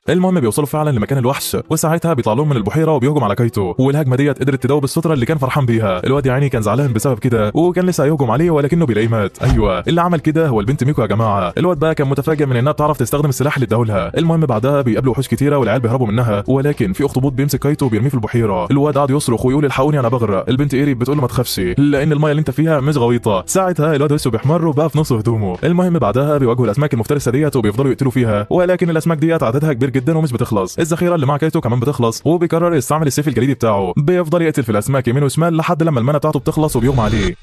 المهم بيوصلوا فعلا لمكان الوحش، وساعتها بيطلع لهم من البحيرة وبيهجم على كايتو، والهجمه ديت قدرت تدوب السترة اللي كان فرحان بيها. الواد يا عيني كان زعلان بسبب كده، وكان لسه هيهجم عليه ولكنه بيلاقيه مات. ايوه اللي عمل كده هو البنت ميكو يا جماعة. الواد بقى كان متفاجئ من انها بتعرف تستخدم السلاح اللي اداهولها. المهم بعدها بيقابلوا وحوش كتيرة والعيال بيهربوا منها، ولكن في اخطبوط بيمسك كايتو وبيرميه في البحيرة. الواد قعد يصرخ ويقول الحقوني انا بغرق. البنت ايري بتقول له ما تخافش لان المية اللي انت فيها مش غويطه. ساعتها الواد وشه بيحمر وبقى في نص هدومه. المهم بعدها بيواجهوا الاسماك المفترسة ديت وبيفضلوا يقتلوا فيها، ولكن الاسماك ديت عددها كبير جدا ومش بتخلص. الذخيره اللي مع كايتو كمان بتخلص، وبيقرر يستعمل السيف الجليدي بتاعه. بيفضل يقتل في الاسماك يمين وشمال لحد لما ال mana بتاعته بتخلص وبيغمى عليه.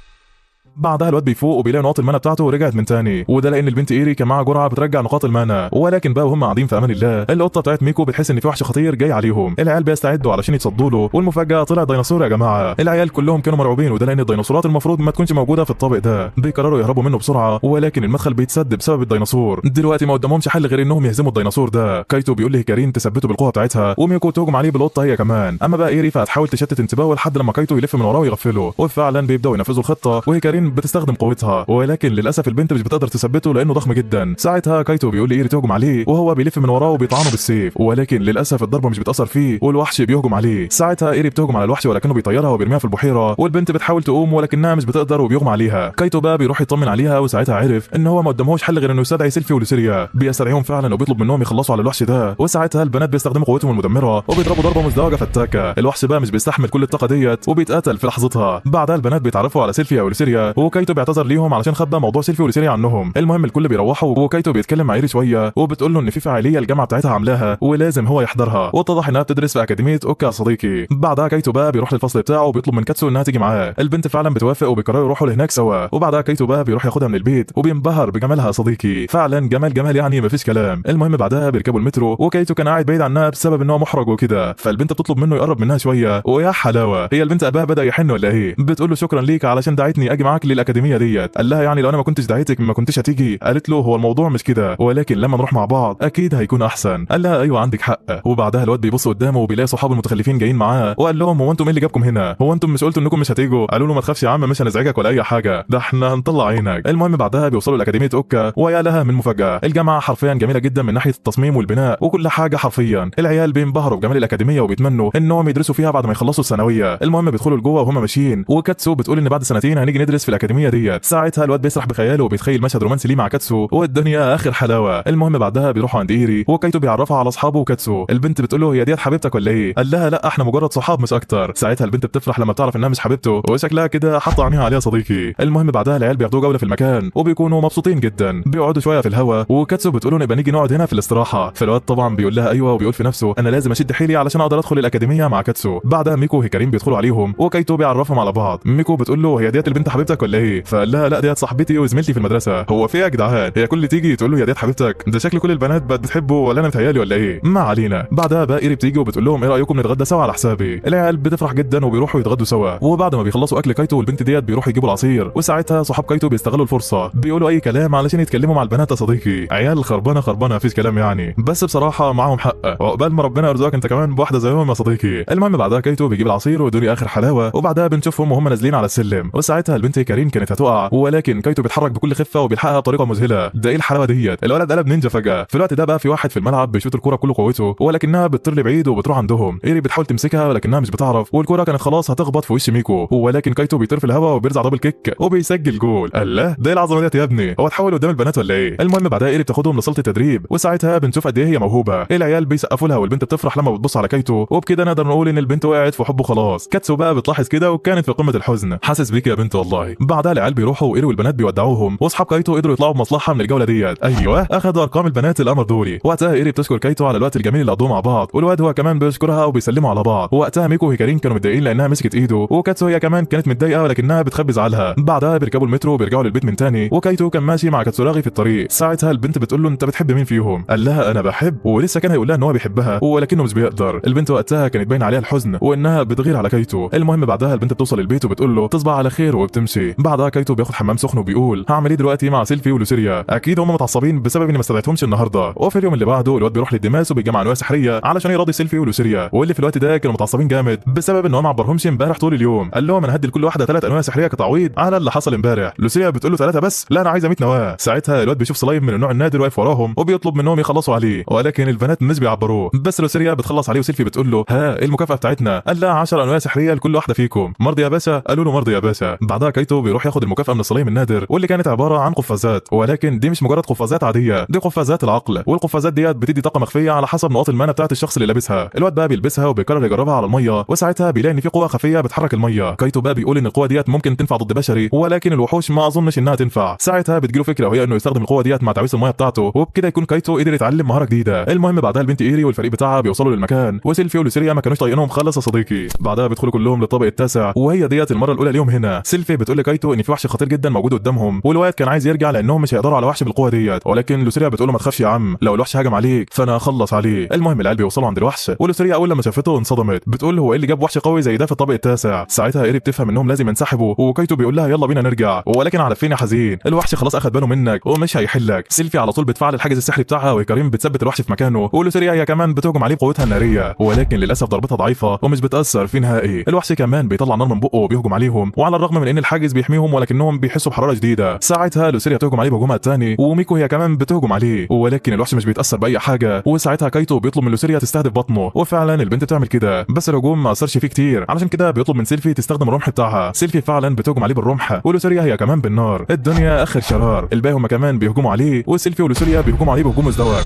بعدها الواد بيفوق وبيلاقي نقاط ال mana بتاعته رجعت من تاني، وده لان البنت ايري كان معاها جرعة بترجع نقاط ال mana. ولكن بقى وهم قاعدين في امان الله، القطة بتاعت ميكو بتحس ان في وحش خطير جاي عليهم. العيال بيستعدوا علشان يتصدوا له، والمفاجاه طلع ديناصور يا جماعة. العيال كلهم كانوا مرعوبين، وده لان الديناصورات المفروض ما تكونش موجودة في الطابق ده. بيقرروا يهربوا منه بسرعة، ولكن المدخل بيتسد بسبب الديناصور. دلوقتي ما قدامهمش حل غير انهم يهزموا الديناصور ده. كايتو بيقول لهيكارين تثبته بالقوة بتاعتها، وميكو تهجم عليه بالقطه هي كمان. اما بقى ايري فهتحاول تشتت انتباهه لحد لما كايتو يلف من وراه ويغفله، وفعلا بيبداوا ينفذوا الخطة، وهيكارين بتستخدم قوتها، ولكن للاسف البنت مش بتقدر تثبته لانه ضخم جدا. ساعتها كايتو بيقول لايري تهجم عليه، وهو بيلف من وراه وبيطعنه بالسيف، ولكن للاسف الضربة مش بتاثر فيه والوحش بيهجم عليه. ساعتها ايري بتهجم على الوحش ولكنه بيطيرها وبيرميها في البحيرة، والبنت بتحاول تقوم ولكنها مش بتقدر وبيغمى عليها. كايتو بقى بيروح يطمن عليها، وساعتها عرف ان هو ما قدامهوش حل غير انه يستدعي سيلفي ولوسيريا. بيستدعيهم فعلا وبيطلب منهم يخلصوا على الوحش ده، وساعتها البنات بيستخدموا قوتهم المدمرة وبيضربوا ضربه مزدوجة فتاكة. الوحش بقى مش بيستحمل كل الطاقة ديت وبيتقتل في لحظتها. بعدها البنات بيتعرفوا على سيلفيا ولوسيريا، وكايتو بيعتذر ليهم علشان خبى موضوع سيلفي ولوسيريا عنهم. المهم الكل بيروحوا، وكايتو بيتكلم مع ايري شوية وبتقول له ان في فعالية الجامعة بتاعتها عاملاها ولازم هو يحضرها، واتضح انها بتدرس في اكاديمية اوكا صديقي. بعدها كايتو بقى بيروح للفصل بتاعه وبيطلب من كاتسو انها تيجي معاه. البنت فعلا بتوافق وبيقرروا يروحوا لهناك سوا. وبعدها كايتو بقى بيروح ياخدها من البيت وبينبهر بجمالها صديقي، فعلا جمال جمال يعني مفيش كلام. المهم بعدها بيركبوا المترو، وكايتو كان قاعد بعيد عنها بسبب ان هو محرج وكده، فالبنت بتطلب منه يقرب منها شوية، ويا حلاوة هي البنت قلبها بدا يحن ولا ايه؟ بتقول له شكرا ليك علشان دعيتني اجي معاك للاكاديميه ديت. قال لها يعني لو انا ما كنتش دعيتك ما كنتش هتيجي؟ قالت له هو الموضوع مش كده، ولكن لما نروح مع بعض اكيد هيكون احسن. قال لها ايوه عندك حق. وبعدها الواد بيبص قدامه وبيلاقي صحابه المتخلفين جايين معاه، وقال لهم هو انتم ايه اللي جابكم هنا؟ هو انتم مش قلتوا انكم مش هتيجوا؟ قالوا له ما تخافش يا عم مش هنزعجك ولا اي حاجة، ده احنا هنطلع عينك. المهم بعدها بيوصلوا لاكاديميه اوكا، ويا لها من مفاجاة. الجامعة حرفيا جميلة جدا من ناحية التصميم والبناء وكل حاجة حرفيا. العيال بينبهروا بجمال الاكاديمية وبيتمنوا انهم يدرسوا فيها بعد ما يخلصوا الثانوية. المهم بيدخلوا لجوه وهم ماشيين، وكاتسو بتقول ان بعد سنتين هنيجي ندرس في الاكاديمية ديت. ساعتها الواد بيسرح بخياله وبيتخيل مشهد رومانسي ليه مع كاتسو، والدنيا اخر حلاوة. المهم بعدها بيروحوا عند ايري، وكايتو بيعرفها على اصحابه وكاتسو. البنت بتقول له هي ديت حبيبتك ولا ايه؟ قال لها لا احنا مجرد صحاب مش اكتر. ساعتها البنت بتفرح لما بتعرف انها مش حبيبته، وشكلها كده حاطه عينيها عليها صديقي. المهم بعدها العيال بياخدوا جولة في المكان وبيكونوا مبسوطين جدا، بيقعدوا شوية في الهوا، وكاتسو بتقول له نبقى نيجي نقعد هنا في الاستراحة. فالواد طبعا بيقول لها ايوه، وبيقول في نفسه انا لازم اشد حيلي علشان اقدر ادخل الاكاديمية مع كاتسو. بعدها ميكو وهيكارين بيدخلوا عليهم، وكايتو بيعرفهم على بعض. ميكو بتقول له هي ديت البنت حبيبتك ولا ايه؟ فقال لها لا ديت صاحبتي وزميلتي في المدرسة. هو في ايه يا جدعان؟ هي كل اللي تيجي تقول له يا ديت حبيبتك؟ ده شكل كل البنات بقت بتحبه ولا انا متهيالي ولا ايه؟ ما علينا. بعدها بقى ايري بتيجي وبتقول لهم ايه رايكم نتغدى سوا على حسابي؟ العيال بتفرح جدا وبيروحوا يتغدوا سوا. وبعد ما بيخلصوا اكل كايتو والبنت ديت بيروحوا يجيبوا العصير، وساعتها صحاب كايتو بيستغلوا الفرصة بيقولوا اي كلام علشان يتكلموا مع البنات يا صديقي. عيال خربانة خربانة مفيش كلام يعني، بس بصراحة معاهم حق، وعقبال ما ربنا يرزقك انت كمان بواحدة زيهم يا صديقي. المهم بعدها كايتو بيجيب العصير والدنيا اخر حلاوة، وبعدها بنشوفهم وهم نازلين على السلم، وساعتها البنت هيكارين كانت هتقع، ولكن كايتو بيتحرك بكل خفه وبيلحقها بطريقة مذهلة. ده ايه الحلاوة ديت، الولد قلب نينجا فجاة. في الوقت ده بقى في واحد في الملعب بيشوط الكورة بكل قوته، ولكنها بتطير لبعيد وبتروح عندهم. ايري بتحاول تمسكها ولكنها مش بتعرف، والكوره كانت خلاص هتخبط في وش ميكو، ولكن كايتو بيطير في الهواء وبيرزع double kick وبيسجل جول. الله، ده ايه العظمة ديت يا ابني، هو اتحول قدام البنات ولا ايه؟ المهم بعدها ايري بتاخدهم لصاله التدريب، وساعتها بنشوف قد ايه هي موهوبه. العيال بيسقفوا لها والبنت بتفرح لما بتبص على كايتو، وبكده نقدر نقول ان البنت وقعت في حبه خلاص. كاتسو بقى بتلاحظ كده وكانت في قمة الحزن، حاسس بيك يا بنت والله. بعدها العيال بيروحوا وايري والبنات بيودعوهم، واصحاب كايتو قدروا يطلعوا بمصلحة من الجولة ديت. ايوه، اخذوا ارقام البنات القمر دوري. وقتها ايري بتشكر كايتو على الوقت الجميل اللي قضوه مع بعض، والواد هو كمان بيشكرها وبيسلموا على بعض. وقتها ميكو وهيكارين كانوا متضايقين لانها مسكت ايده، وكاتسو هي كمان كانت متضايقة ولكنها بتخبي زعلها. بعدها بيركبوا المترو وبيرجعوا للبيت من تاني، وكايتو كان ماشي مع كاتسوراغي في الطريق. ساعتها البنت بتقول له انت بتحب مين فيهم؟ قال لها انا بحب، ولسه كان هيقول لها ان هو بيحبها ولكنه مش بيقدر. البنت وقتها كانت باين عليها الحزن وانها بتغير على كايتو. المهم بعدها البنت بتوصل البيت وبتقول له تصبح على خير وبتمشي. بعدها كايتو بياخد حمام سخن وبيقول هعمل ايه دلوقتي مع سيلفي ولوسيريا، اكيد هم متعصبين بسبب اني ما استدعيتهمش النهارده. وفي اليوم اللي بعده الواد بيروح للدماس وبيجمع انواع سحريه علشان يراضي سيلفي ولوسيريا، واللي في الوقت ده كانوا متعصبين جامد بسبب ان هو ما عبرهمش امبارح طول اليوم. قال لهم انا هدي لكل واحدة 3 انواع سحريه كتعويض على اللي حصل امبارح. لوسيريا بتقول له 3 بس، لا انا عايزه 100 نواه. ساعتها الواد بيشوف سلايم من النوع النادر واقف وراهم وبيطلب منهم يخلصوا عليه، ولكن البنات مش بيعبروه. بس لوسيريا بتخلص عليه وسيلفي بتقول له ها ايه المكافاة بتاعتنا؟ قال لها 10 انواع سحريه لكل واحدة فيكم. مرضي يا باشا؟ قالوا له مرضي يا باشا. بعدها كايتو بيروح ياخد المكافاة من السلايم النادر، واللي كانت عبارة عن قفازات، ولكن دي مش مجرد قفازات عادية، دي قفازات العقل، والقفازات ديت بتدي طاقة مخفية على حسب نقاط ال mana بتاعت الشخص اللي لابسها. الواد بقى بيلبسها وبيقرر يجربها على المية، وساعتها بيلاقي ان في قوة خفيه بتحرك المية. كايتو بقى بيقول ان القوة ديت ممكن تنفع ضد بشري، ولكن الوحوش ما اظنش انها تنفع. ساعتها بتجيله فكرة وهي انه يستخدم القوة ديت مع تعويذه المية بتاعته، وبكده يكون كايتو قدر يتعلم مهارة جديدة. المهم بعدها البنت ايري والفريق بتاعها بيوصلوا للمكان، وسيلفي ولوسيريا ما كانوش طايقينهم خالص يا صديقي. بعدها بيدخلوا كلهم للطابق التاسع، وهي ديت المرة الاولى ليهم هنا. سيلفي بتقول لكايتو ان في وحش خطير جدا موجود قدامهم، والواد كان عايز يرجع لانهم مش هيقدروا على وحش بالقوة ديت، ولكن لوسيريا بتقول له ما تخافش يا عم، لو الوحش هجم عليك فانا هخلص عليه. المهم العيال بيوصلوا عند الوحش، ولوسيريا اول لما شافته انصدمت، بتقول هو ايه اللي جاب وحش قوي زي ده في الطابق التاسع؟ ساعتها ايري بتفهم انهم لازم ينسحبوا، وكايتو بيقول لها يلا بينا نرجع، ولكن على فين يا حزين؟ الوحش خلاص اخد باله منك ومش هيحلك. سيلفي على طول بتفعل الحاجز السحري بتاعها، وكريم بتثبت الوحش في مكانه، ولوسيريا هي كمان بتهجم عليه بقوتها النارية، ولكن للاسف ضربتها ضعيفة ومش بتاثر في نهائي. الوحش كمان بيطلع نار من بقه وبيهجم عليهم، وعلى الرغم من ان الحاجز بيحميهم ولكنهم بيحسوا بحرارة شديدة. ساعتها لوسيريا بتهجم عليه بهجومها الثاني، وميكو هي كمان بتهجم عليه، ولكن الوحش مش بيتاثر باي حاجة. وساعتها كايتو بيطلب من لوسيريا تستهدف بطنه، وفعلا البنت بتعمل كده، بس الهجوم ما اثرش فيه كتير، علشان كده بيطلب من سيلفي تستخدم الرمح بتاعها. سيلفي فعلا بتهجم عليه بالرمح، ولوسيريا هي كمان بالنار. الدنيا اخر شرار. الباقي هما كمان بيهجموا عليه، وسيلفي ولوسيريا بيهجموا عليه بهجوم مزدوج.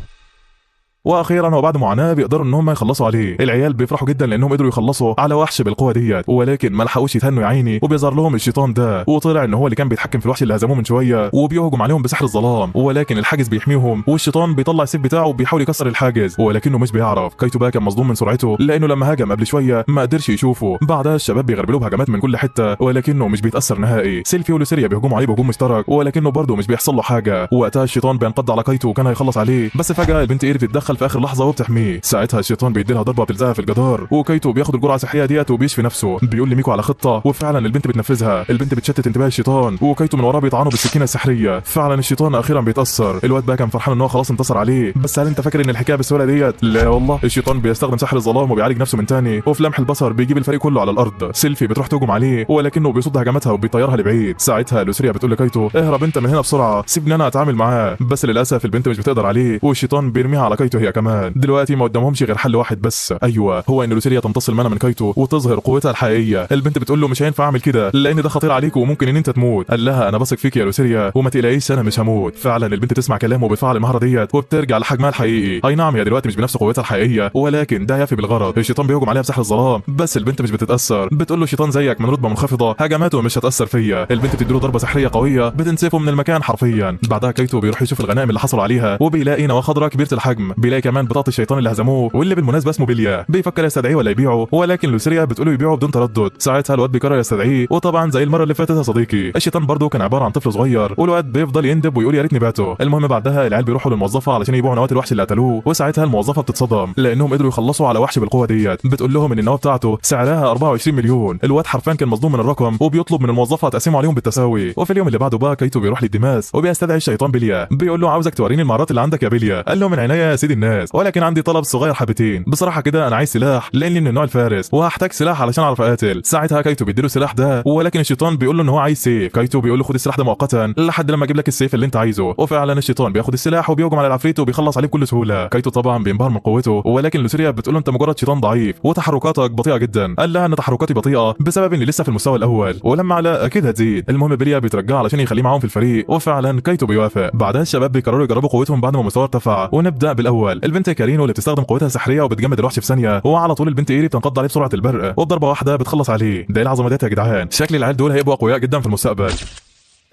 واخيرا وبعد معاناة بيقدروا ان هم يخلصوا عليه. العيال بيفرحوا جدا لانهم قدروا يخلصوا على وحش بالقوة ديت، ولكن ما لحقوش يتهنوا يا عيني، وبيظهر لهم الشيطان ده، وطلع ان هو اللي كان بيتحكم في الوحش اللي هزموه من شوية، وبيهجم عليهم بسحر الظلام، ولكن الحاجز بيحميهم، والشيطان بيطلع السيف بتاعه وبيحاول يكسر الحاجز، ولكنه مش بيعرف. كايتو بقى كان مصدوم من سرعته لانه لما هاجم قبل شوية ما قدرش يشوفه. بعدها الشباب بيغربلوه بهجمات من كل حتة، ولكنه مش بيتاثر نهائي. سيلفي ولوسيريا بيهجموا عليه بهجوم مشترك، ولكنه برضه مش بيحصل له حاجة. وقتها الشيطان بينقض على كايتو وكان هيخلص عليه، بس فجاة البنت ايري بتتدخل في اخر لحظة وبتحميه. ساعتها الشيطان بيديلها ضربه بتلزقها في الجدار، وكايتو بياخد الجرعة السحريه ديت وبيشفي نفسه. بيقول لميكو على خطه، وفعلا البنت بتنفذها. البنت بتشتت انتباه الشيطان، وكايتو من وراه بيطعنه بالسكينة السحريه. فعلا الشيطان اخيرا بيتاثر. الواد بقى كان فرحان ان هو خلاص انتصر عليه، بس هل انت فاكر ان الحكاية بالسهولة ديت؟ لا والله، الشيطان بيستخدم سحر الظلام وبيعالج نفسه من تاني، وفي لمح البصر بيجيب الفريق كله على الارض. سيلفي بتروح تهجم عليه، ولكنه بيصد هجماتها وبيطيرها لبعيد. ساعتها لوسيريا بتقول لكايتو اهرب انت من هنا بسرعة، سيبني انا اتعامل معاه. بس للاسف البنت مش بتقدر عليه، والشيطان بيرميها على كايتو هي كمان. دلوقتي ما قدامهمش غير حل واحد بس، ايوه، هو ان لوسيريا تمتص ال mana من كايتو وتظهر قوتها الحقيقية. البنت بتقول له مش هينفع اعمل كده لان ده خطير عليك وممكن ان انت تموت. قال لها انا بثق فيك يا لوسيريا وما تقلقيش انا مش هموت. فعلا البنت بتسمع كلامه وبتفعل المهارة ديت وبترجع لحجمها الحقيقي. اي نعم هي دلوقتي مش بنفس قوتها الحقيقية، ولكن ده يفي بالغرض. الشيطان بيهجم عليها بسحر الظلام، بس البنت مش بتتاثر. بتقول له شيطان زيك من رتبه منخفضة هجماته مش هتاثر فيا. البنت بتديله ضربه سحريه قوية بتنسفه من المكان حرفيا. بعدها كايتو بيروح يشوف الغنائم اللي حصلوا عليها، وبيلاقي نواه خضراء كبيرة الحجم. بيلاقي كمان بطاقة الشيطان اللي هزموه واللي بالمناسبة اسمه بيليا. بيفكر يستدعيه ولا يبيعه، ولكن لوسيريا بتقوله يبيعه بدون تردد. ساعتها الواد بيقرر يستدعيه، وطبعا زي المرة اللي فاتت يا صديقي الشيطان برضه كان عبارة عن طفل صغير، والواد بيفضل يندب ويقول يا ريتني بعته. المهم بعدها العيال بيروحوا للموظفه علشان يبيعوا نواه الوحش اللي قتلوه، وساعتها الموظفة بتتصدم لانهم قدروا يخلصوا على وحش بالقوة ديت. بتقول لهم ان النواة بتاعته سعرها 24 مليون. الواد حرفيا كان مصدوم من الرقم، وبيطلب من الموظفة تقسمه عليهم بالتساوي. وفي اليوم اللي بعده بقى كايتو بيروح للدماس وبيستدعي الشيطان بيليا، بيقول له عاوزك توريني المهارات اللي عندك يا بيليا. قال له من عينيا يا سيدي الناس، ولكن عندي طلب صغير حبتين، بصراحة كده انا عايز سلاح لاني من النوع الفارس وهحتاج سلاح علشان اعرف اقاتل. ساعتها كايتو بيديله السلاح ده، ولكن الشيطان بيقول له ان هو عايز سيف. كايتو بيقول له خد السلاح ده مؤقتا لحد لما اجيب لك السيف اللي انت عايزه، وفعلا الشيطان بياخد السلاح وبيهجم على العفريت وبيخلص عليه بكل سهولة. كايتو طبعا بينبهر من قوته، ولكن لوسيريا بتقول له انت مجرد شيطان ضعيف وتحركاتك بطيئه جدا. قال لها ان تحركاتي بطيئه بسبب اني لسه في المستوى الاول، ولما على اكيد هتزيد. المهم بيليا بيترجع علشان يخليه معاهم في الفريق، وفعلا كايتو بيوافق. بعدها الشباب بيقرروا يجربوا قوتهم بعد ما المستوى ارتفع، ونبدا بالاول البنت كارينو اللي بتستخدم قوتها السحريه وبتجمد الوحش في ثانية، وعلى طول البنت ايري بتنقض عليه بسرعة البرق وبضربه واحدة بتخلص عليه. ده ايه العظمة ديت يا جدعان، شكل العيال دول هيبقوا اقوياء جدا في المستقبل.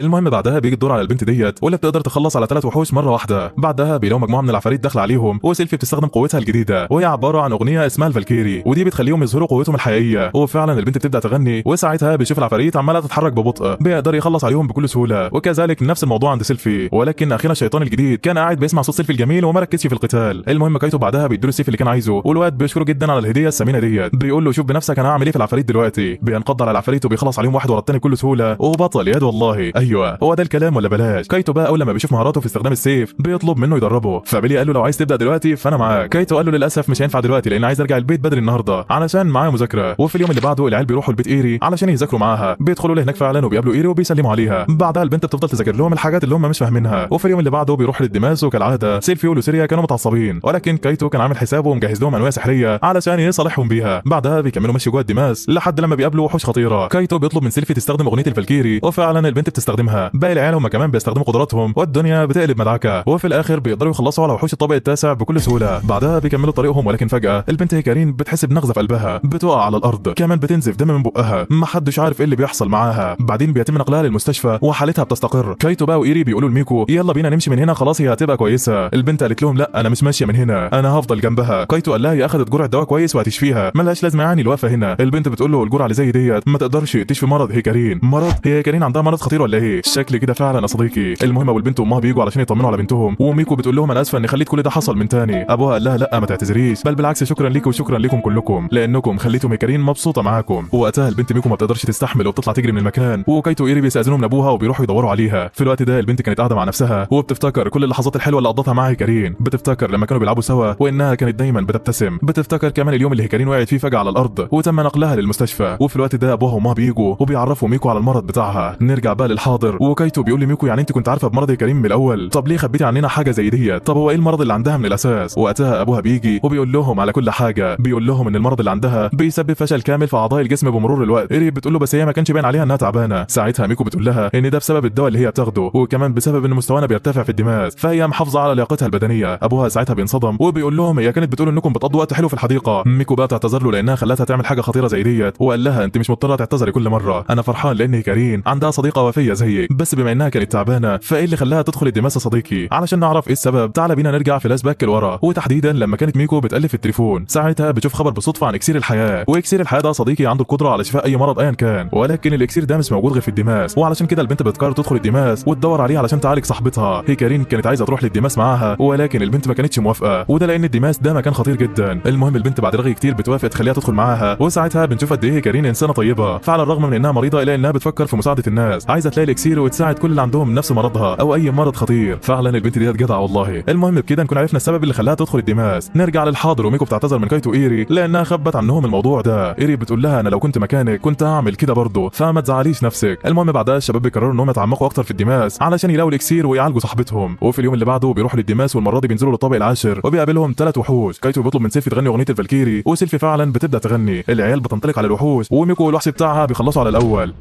المهم بعدها بيجي الدور على البنت ديت واللي بتقدر تخلص على 3 وحوش مرة واحدة. بعدها بيلاقوا مجموعة من العفاريت داخله عليهم، وسيلفي بتستخدم قوتها الجديدة وهي عبارة عن اغنية اسمها الفالكيري، ودي بتخليهم يظهروا قوتهم الحقيقية. وفعلا البنت بتبدا تغني، وساعتها بيشوف العفاريت عماله تتحرك ببطء، بيقدر يخلص عليهم بكل سهولة. وكذلك نفس الموضوع عند سيلفي، ولكن اخيرا الشيطان الجديد كان قاعد بيسمع صوت سيلفي الجميل وما ركزش في القتال. المهم كايتو بعدها بيديله السيف اللي كان عايزه، والواد بيشكره جدا على الهدية الثمينة ديت، بيقول له شوف بنفسك انا هعمل ايه في العفاريت دلوقتي. بينقض على العفاريت وبيخلص عليهم واحد ورا الثاني بكل سهولة، وبطل ياد والله. ايوه هو ده الكلام ولا بلاش. كايتو بقى اول لما بيشوف مهاراته في استخدام السيف بيطلب منه يدربه، فبيلي قال له لو عايز تبدا دلوقتي فانا معاك. كايتو قال له للاسف مش هينفع دلوقتي لان عايز ارجع البيت بدري النهارده علشان معايا مذاكرة. وفي اليوم اللي بعده العيال بيروحوا البيت ايري علشان يذاكروا معاها، بيدخلوا لهناك فعلا وبيقابلوا ايري وبيسلموا عليها. بعدها البنت بتفضل تذاكر لهم الحاجات اللي هم مش فاهمينها. وفي اليوم اللي بعده بيروحوا للدماس، وكالعادة سيلفي ولوسيريا كانوا متعصبين، ولكن كايتو كان عامل حسابه ومجهز لهم انواع سحريه علشان يصالحهم بيها. بعدها بيكملوا مشي جوه الدماس لحد لما بيقابلوا وحوش خطيرة. كايتو بيطلب من سيلفي تستخدم اغنية الفالكيري، وفعلا البنت بتستخدمها. باقي العيال هم كمان بيستخدموا قدراتهم والدنيا بتقلب مدعكه، وفي الاخر بيقدروا يخلصوا على وحوش الطابق التاسع بكل سهولة. بعدها بيكملوا طريقهم، ولكن فجاة البنت هيكارين بتحس بنغزه في قلبها، بتقع على الارض، كمان بتنزف دم من بقها، محدش عارف ايه اللي بيحصل معاها. بعدين بيتم نقلها للمستشفى وحالتها بتستقر. كايتو بقى وايري بيقولوا لميكو يلا بينا نمشي من هنا خلاص هي هتبقى كويسة. البنت قالت لهم لا انا مش ماشية من هنا، انا هفضل جنبها. كايتو قال لها هي اخذت جرعة دواء كويس وهتشفيها، ملهاش لازمه يعني الوقفة هنا. البنت بتقول له الجرعة اللي زي ديت ما تقدرش تشفي مرض هيكارين. مرض؟ هي هيكارين عندها مرض خطير ولا ايه؟ شكل كده فعلا يا صديقي. المهم ابو البنت وامها بيجوا علشان يطمنوا على بنتهم، وميكو بتقول لهم انا اسفه اني خليت كل ده حصل من تاني. ابوها قال لها لا ما تعتذريش، بل بالعكس شكرا ليكم وشكرا لكم كلكم لانكم خليتم هيكارين مبسوطة معاكم. وقتها البنت ميكو ما بتقدرش تستحمل وبتطلع تجري من المكان، وكايتو ايري بيستاذنوا من ابوها وبيروحوا يدوروا عليها. في الوقت ده البنت كانت قاعدة مع نفسها وبتفتكر كل اللحظات الحلوة اللي قضتها مع هيكارين، بتفتكر لما كانوا بيلعبوا سوا وانها كانت دايما بتبتسم، بتفتكر كمان اليوم اللي هيكارين وقعت فيه فجاة على الارض وتم نقلها للمستشفى. وفي الوقت ده ابوها وامها بيجوا وبيعرفوا ميكو على المرض بتاعها. نرجع بقى للحاضر، وكايتو بيقول لميكو يعني انت كنت عارفه بمرض هيكارين من الاول، طب ليه خبيتي عننا حاجة زي دي؟ طب هو ايه المرض اللي عندها من الاساس؟ وقتها ابوها بيجي وبيقول لهم على كل حاجة، بيقول لهم ان المرض اللي عندها بيسبب فشل كامل في اعضاء الجسم بمرور الوقت. ايري بتقول له بس هي ما كانش باين عليها انها تعبانة. ساعتها ميكو بتقول لها ان ده بسبب الدواء اللي هي بتاخده، وكمان بسبب ان مستوانا بيرتفع في الدماغ، فهي محافظة على لياقتها البدنية. ابوها ساعتها بينصدم وبيقول لهم هي كانت بتقول انكم بتقضوا وقت حلو في الحديقة. ميكو بقى بتعتذر له لانها خلتها تعمل حاجة خطيرة زي ديت، وقال لها انت مش مضطرة تعتذري كل مرة، انا فرحان لان هيكارين عندها صديقه وفيه زيك، بس بما انها كانت تعبانة فايه اللي خلاها تدخل الدماس يا صديقي؟ علشان نعرف ايه السبب تعال بينا نرجع فلاش باك لورا، وتحديدا لما كانت ميكو بتالف في التليفون. ساعتها بتشوف خبر بالصدفة عن اكسير الحياة، واكسير الحياة ده صديقي عنده القدرة على شفاء اي مرض ايا كان، ولكن الاكسير ده مش موجود غير في الدماس، وعلشان كده البنت بتقرر تدخل الدماس وتدور عليه علشان تعالج صاحبتها. هيكارين كانت عايزه تروح للدماس معاها، ولكن البنت ما كانتش موافقة، وده لان الدماس ده مكان خطير جدا. المهم البنت بعد رغي كتير بتوافق تخليها تدخل معاها، وساعتها بنشوف قد ايه هيكارين انسانه طيبة، فعلى الرغم من انها مريضه الا انها بتفكر في مساعدة الناس، عايزه تلاقي الاكسير وتساعد كل اللي عندهم نفس مرضها او اي مرض خطير. فعلا البنت ديت جدعه والله. المهم بكده نكون عرفنا السبب اللي خلاها تدخل الدماس. نرجع للحاضر، وميكو بتعتذر من كايتو ايري لانها خبت عنهم الموضوع ده. ايري بتقول لها انا لو كنت مكانك كنت هعمل كده برضه، فما تزعليش نفسك. المهم بعدها الشباب بيقرروا انهم يتعمقوا اكتر في الدماس علشان يلاقوا الاكسير ويعالجوا صاحبتهم. وفي اليوم اللي بعده بيروحوا للدماس، والمرة دي بينزلوا للطابق العاشر وبيقابلهم 3 وحوش. كايتو بيطلب من سيلفي تغني اغنية الفالكيري، وسيلفي فعلا بتبدا تغني. العيال بتنطلق على الوحوش، وميكو والوحش بتاعها بيخلصوا على الاول.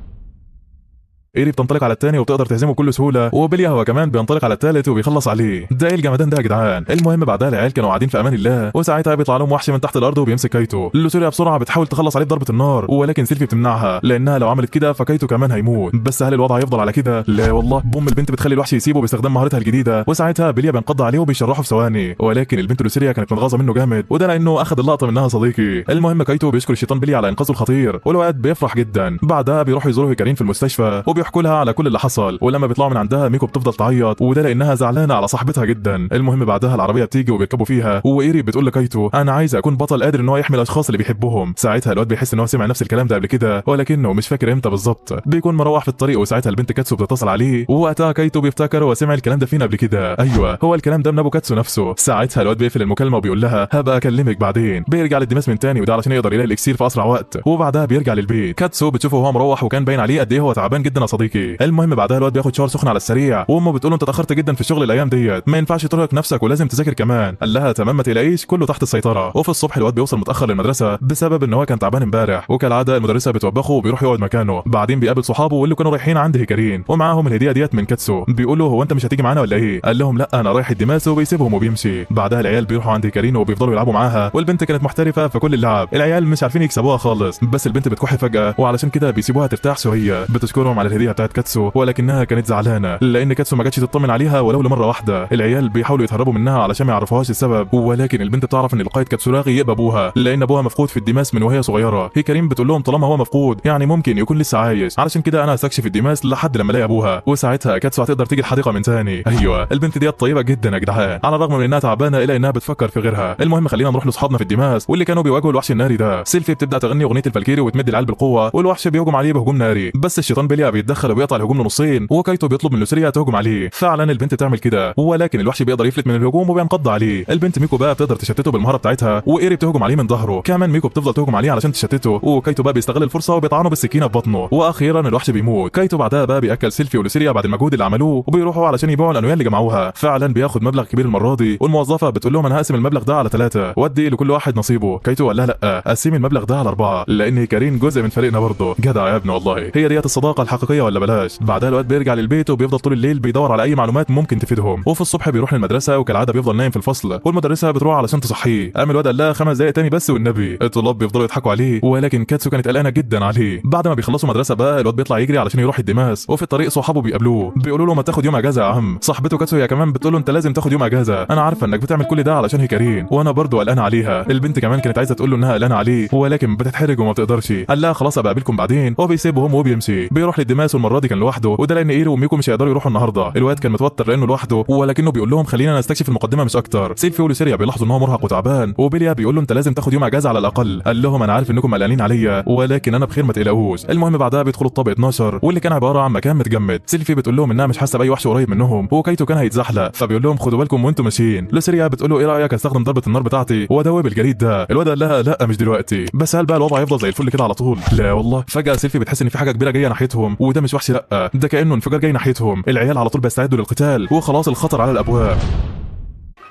ايري بتنطلق على الثاني وبتقدر تهزمه بكل سهولة، وبيليا هو كمان بينطلق على الثالث وبيخلص عليه. ده ايه الجمدان ده يا جدعان؟ المهم بعدها العيال كانوا قاعدين في امان الله، وساعتها بيطلع لهم وحش من تحت الارض وبيمسك كايتو. لوسيريا بسرعة بتحاول تخلص عليه بضربه النار، ولكن سيلفي بتمنعها لانها لو عملت كده فكايتو كمان هيموت. بس هل الوضع هيفضل على كده؟ لا والله. بوم، البنت بتخلي الوحش يسيبه باستخدام مهارتها الجديدة، وساعتها بيليا بينقض عليه وبيشرحه في ثواني، ولكن البنت لوسيريا كانت متغاظه منه جامد، وده لانه اخذ اللقطة منها صديقي. المهم كايتو بيشكر الشيطان بيليا على انقاذه الخطير، والواد بيفرح جدا. بعدها بيروحوا يزوروا هيكارين في المستشفى وبيحكوا لها على كل اللي حصل. ولما بيطلعوا من عندها ميكو بتفضل تعيط، وده لانها زعلانة على صاحبتها جدا. المهم بعدها العربية بتيجي وبيركبوا فيها، وايري بتقول لكايتو انا عايزه اكون بطل قادر ان هو يحمي الاشخاص اللي بيحبهم. ساعتها الواد بيحس ان هو سمع نفس الكلام ده قبل كده، ولكنه مش فاكر امتى بالظبط. بيكون مروح في الطريق وساعتها البنت كاتسو بتتصل عليه، ووقتها كايتو بيفتكر هو سمع الكلام ده فين قبل كده. ايوه هو الكلام ده من ابو كاتسو نفسه. ساعتها الواد بيقفل المكالمة وبيقول لها هبقى اكلمك بعدين. بيرجع للديماس من تاني، وده علشان يقدر يلاقي الاكسير في اسرع وقت. وبعدها بيرجع للبيت. كاتسو بتشوفه وهو مروح وكان باين عليه قد ايه هو تعبان جدا يا صديقي. المهم بعدها الواد بياخد shower سخن على السريع، وامه بتقول له انت اتاخرت جدا في الشغل الايام ديت، ما ينفعش ترهق نفسك ولازم تذاكر كمان. قال لها تمام ما تقلقيش كله تحت السيطرة. وفي الصبح الواد بيوصل متاخر للمدرسة بسبب ان هو كان تعبان امبارح، وكالعادة المدرسة بتوبخه وبيروح يقعد مكانه. بعدين بيقابل صحابه واللي كانوا رايحين عند هيكارين ومعاهم الهدية ديت من كاتسو. بيقولوا هو انت مش هتيجي معانا ولا ايه؟ قال لهم لا انا رايح الديماس، وبيسيبهم وبيمشي. بعدها العيال بيروحوا عند هيكارين وبيفضلوا يلعبوا معاها، والبنت كانت محترفه في كل اللعب، العيال مش عارفين يكسبوها خالص، بس البنت بتكح فجاة وعلشان كده بيسيبوها ترتاح شوية. بتشكرهم على الهدية بتاعت كاتسو، ولكنها كانت زعلانة لان كاتسو ما جاتش تطمن عليها ولو لمره واحدة. العيال بيحاولوا يتهربوا منها علشان ما يعرفوهاش السبب، ولكن البنت بتعرف ان القائد كاتسوراغي يبقى ابوها، لان ابوها مفقود في الديماس من وهي صغيرة. هيكارين بتقول لهم طالما هو مفقود يعني ممكن يكون لسه عايش، علشان كده انا هستكشف الديماس لحد لما الاقي ابوها، وساعتها كاتسو هتقدر تيجي الحديقة من تاني. ايوه البنت دي طيبة جدا يا جدعان، على الرغم من انها تعبانة الا انها بتفكر في غيرها. المهم خلينا نروح لاصحابنا في الديماس واللي كانوا بيواجهوا الوحش الناري ده. سيلفي بتبدا تغني اغنية الفالكيري وتمد العيال بالقوة، والوحش بيهجم عليه بهجوم ناري، بس الشيطان بيليا بيتدخل وبيقطع الهجوم لنصين، وكايتو بيطلب من لوسيريا تهجم عليه. فعلا البنت بتعمل كده، ولكن الوحش بيقدر يفلت من الهجوم وبينقض عليه. البنت ميكو بقى بتقدر تشتته بالمهاره بتاعتها، وايري بتهجم عليه من ظهره. كمان ميكو بتفضل تهجم عليه علشان تشتته، وكايتو بقى بيستغل الفرصة وبيطعنه بالسكينة في بطنه، واخيرا الوحش بيموت. كايتو بعدها بقى بياكل سيلفي ولوسيريا بعد المجهود اللي عملوه، وبيروحوا علشان يبيعوا الانويه اللي جمعوها. فعلا بياخد مبلغ كبير المرة دي، والموظفه بتقول لهم انا هقسم المبلغ ده على 3 وادي لكل واحد نصيبه. كايتو قال لها لا قسمي المبلغ ده على 4 لان كارين جزء من فريقنا برضه. جدع يا ابني والله، هي ديت الصداقة الحقيقية ولا بلاش. بعدها الواد بيرجع للبيت وبيفضل طول الليل بيدور على اي معلومات ممكن تفيدهم. وفي الصبح بيروح للمدرسة وكالعادة بيفضل نايم في الفصل، والمدرسة بتروح علشان تصحيه. قام الواد قال لها 5 دقايق تاني بس والنبي. الطلاب بيفضلوا يضحكوا عليه، ولكن كاتسو كانت قلقانة جدا عليه. بعد ما بيخلصوا مدرسه بقى الواد بيطلع يجري علشان يروح الديماس، وفي الطريق صحابه بيقابلوه بيقولوا له ما تاخد يوم اجازه يا عم. صاحبته كاتسو هي كمان بتقول له انت لازم تاخد يوم اجازه، انا عارفه انك بتعمل كل ده علشان هيكارين، وانا برضه قلقانة عليها. البنت كمان كانت عايزه تقول له انها قلقانة عليه، ولكن بتتحرج وما بتقدرش. قال لها خلاص ابقى اقابلكم بعدين، وبيسيبهم وبيمشي. بيروح للديماس والمرة دي كان لوحده، وده لان ايرو وميكو مش هيقدروا يروحوا النهارده. الواد كان متوتر لانه لوحده، ولكنه بيقول لهم خلينا نستكشف المقدمة مش اكتر. سيلفي ولوسيريا بيلاحظوا ان هو مرهق وتعبان، وبيليا بيقول له انت لازم تاخد يوم اجازه على الاقل. قال لهم انا عارف انكم قلقانين عليا، ولكن انا بخير ما تقلقوش. المهم بعدها بيدخلوا الطابق 12 واللي كان عبارة عن مكان متجمد. سيلفي بتقول لهم انها مش حاسه باي وحش قريب منهم، وكايتو كان هيتزحلق، فبيقول لهم خدوا بالكم وانتم ماشيين. لوسيريا بتقول له ايه رايك استخدم ضربه النار بتاعتي وادوب الجليد ده؟ الواد قال لها لا مش دلوقتي. بس هل بقى الوضع هيفضل زي الفل كده على طول؟ لا والله. فجاة سيلفي بتحس ان في حاجة كبيرة جاية ناحيتهم، وده مش وحش، لا ده كانه انفجار جاي ناحيتهم. العيال على طول بيستعدوا للقتال، وخلاص الخطر على الابواب.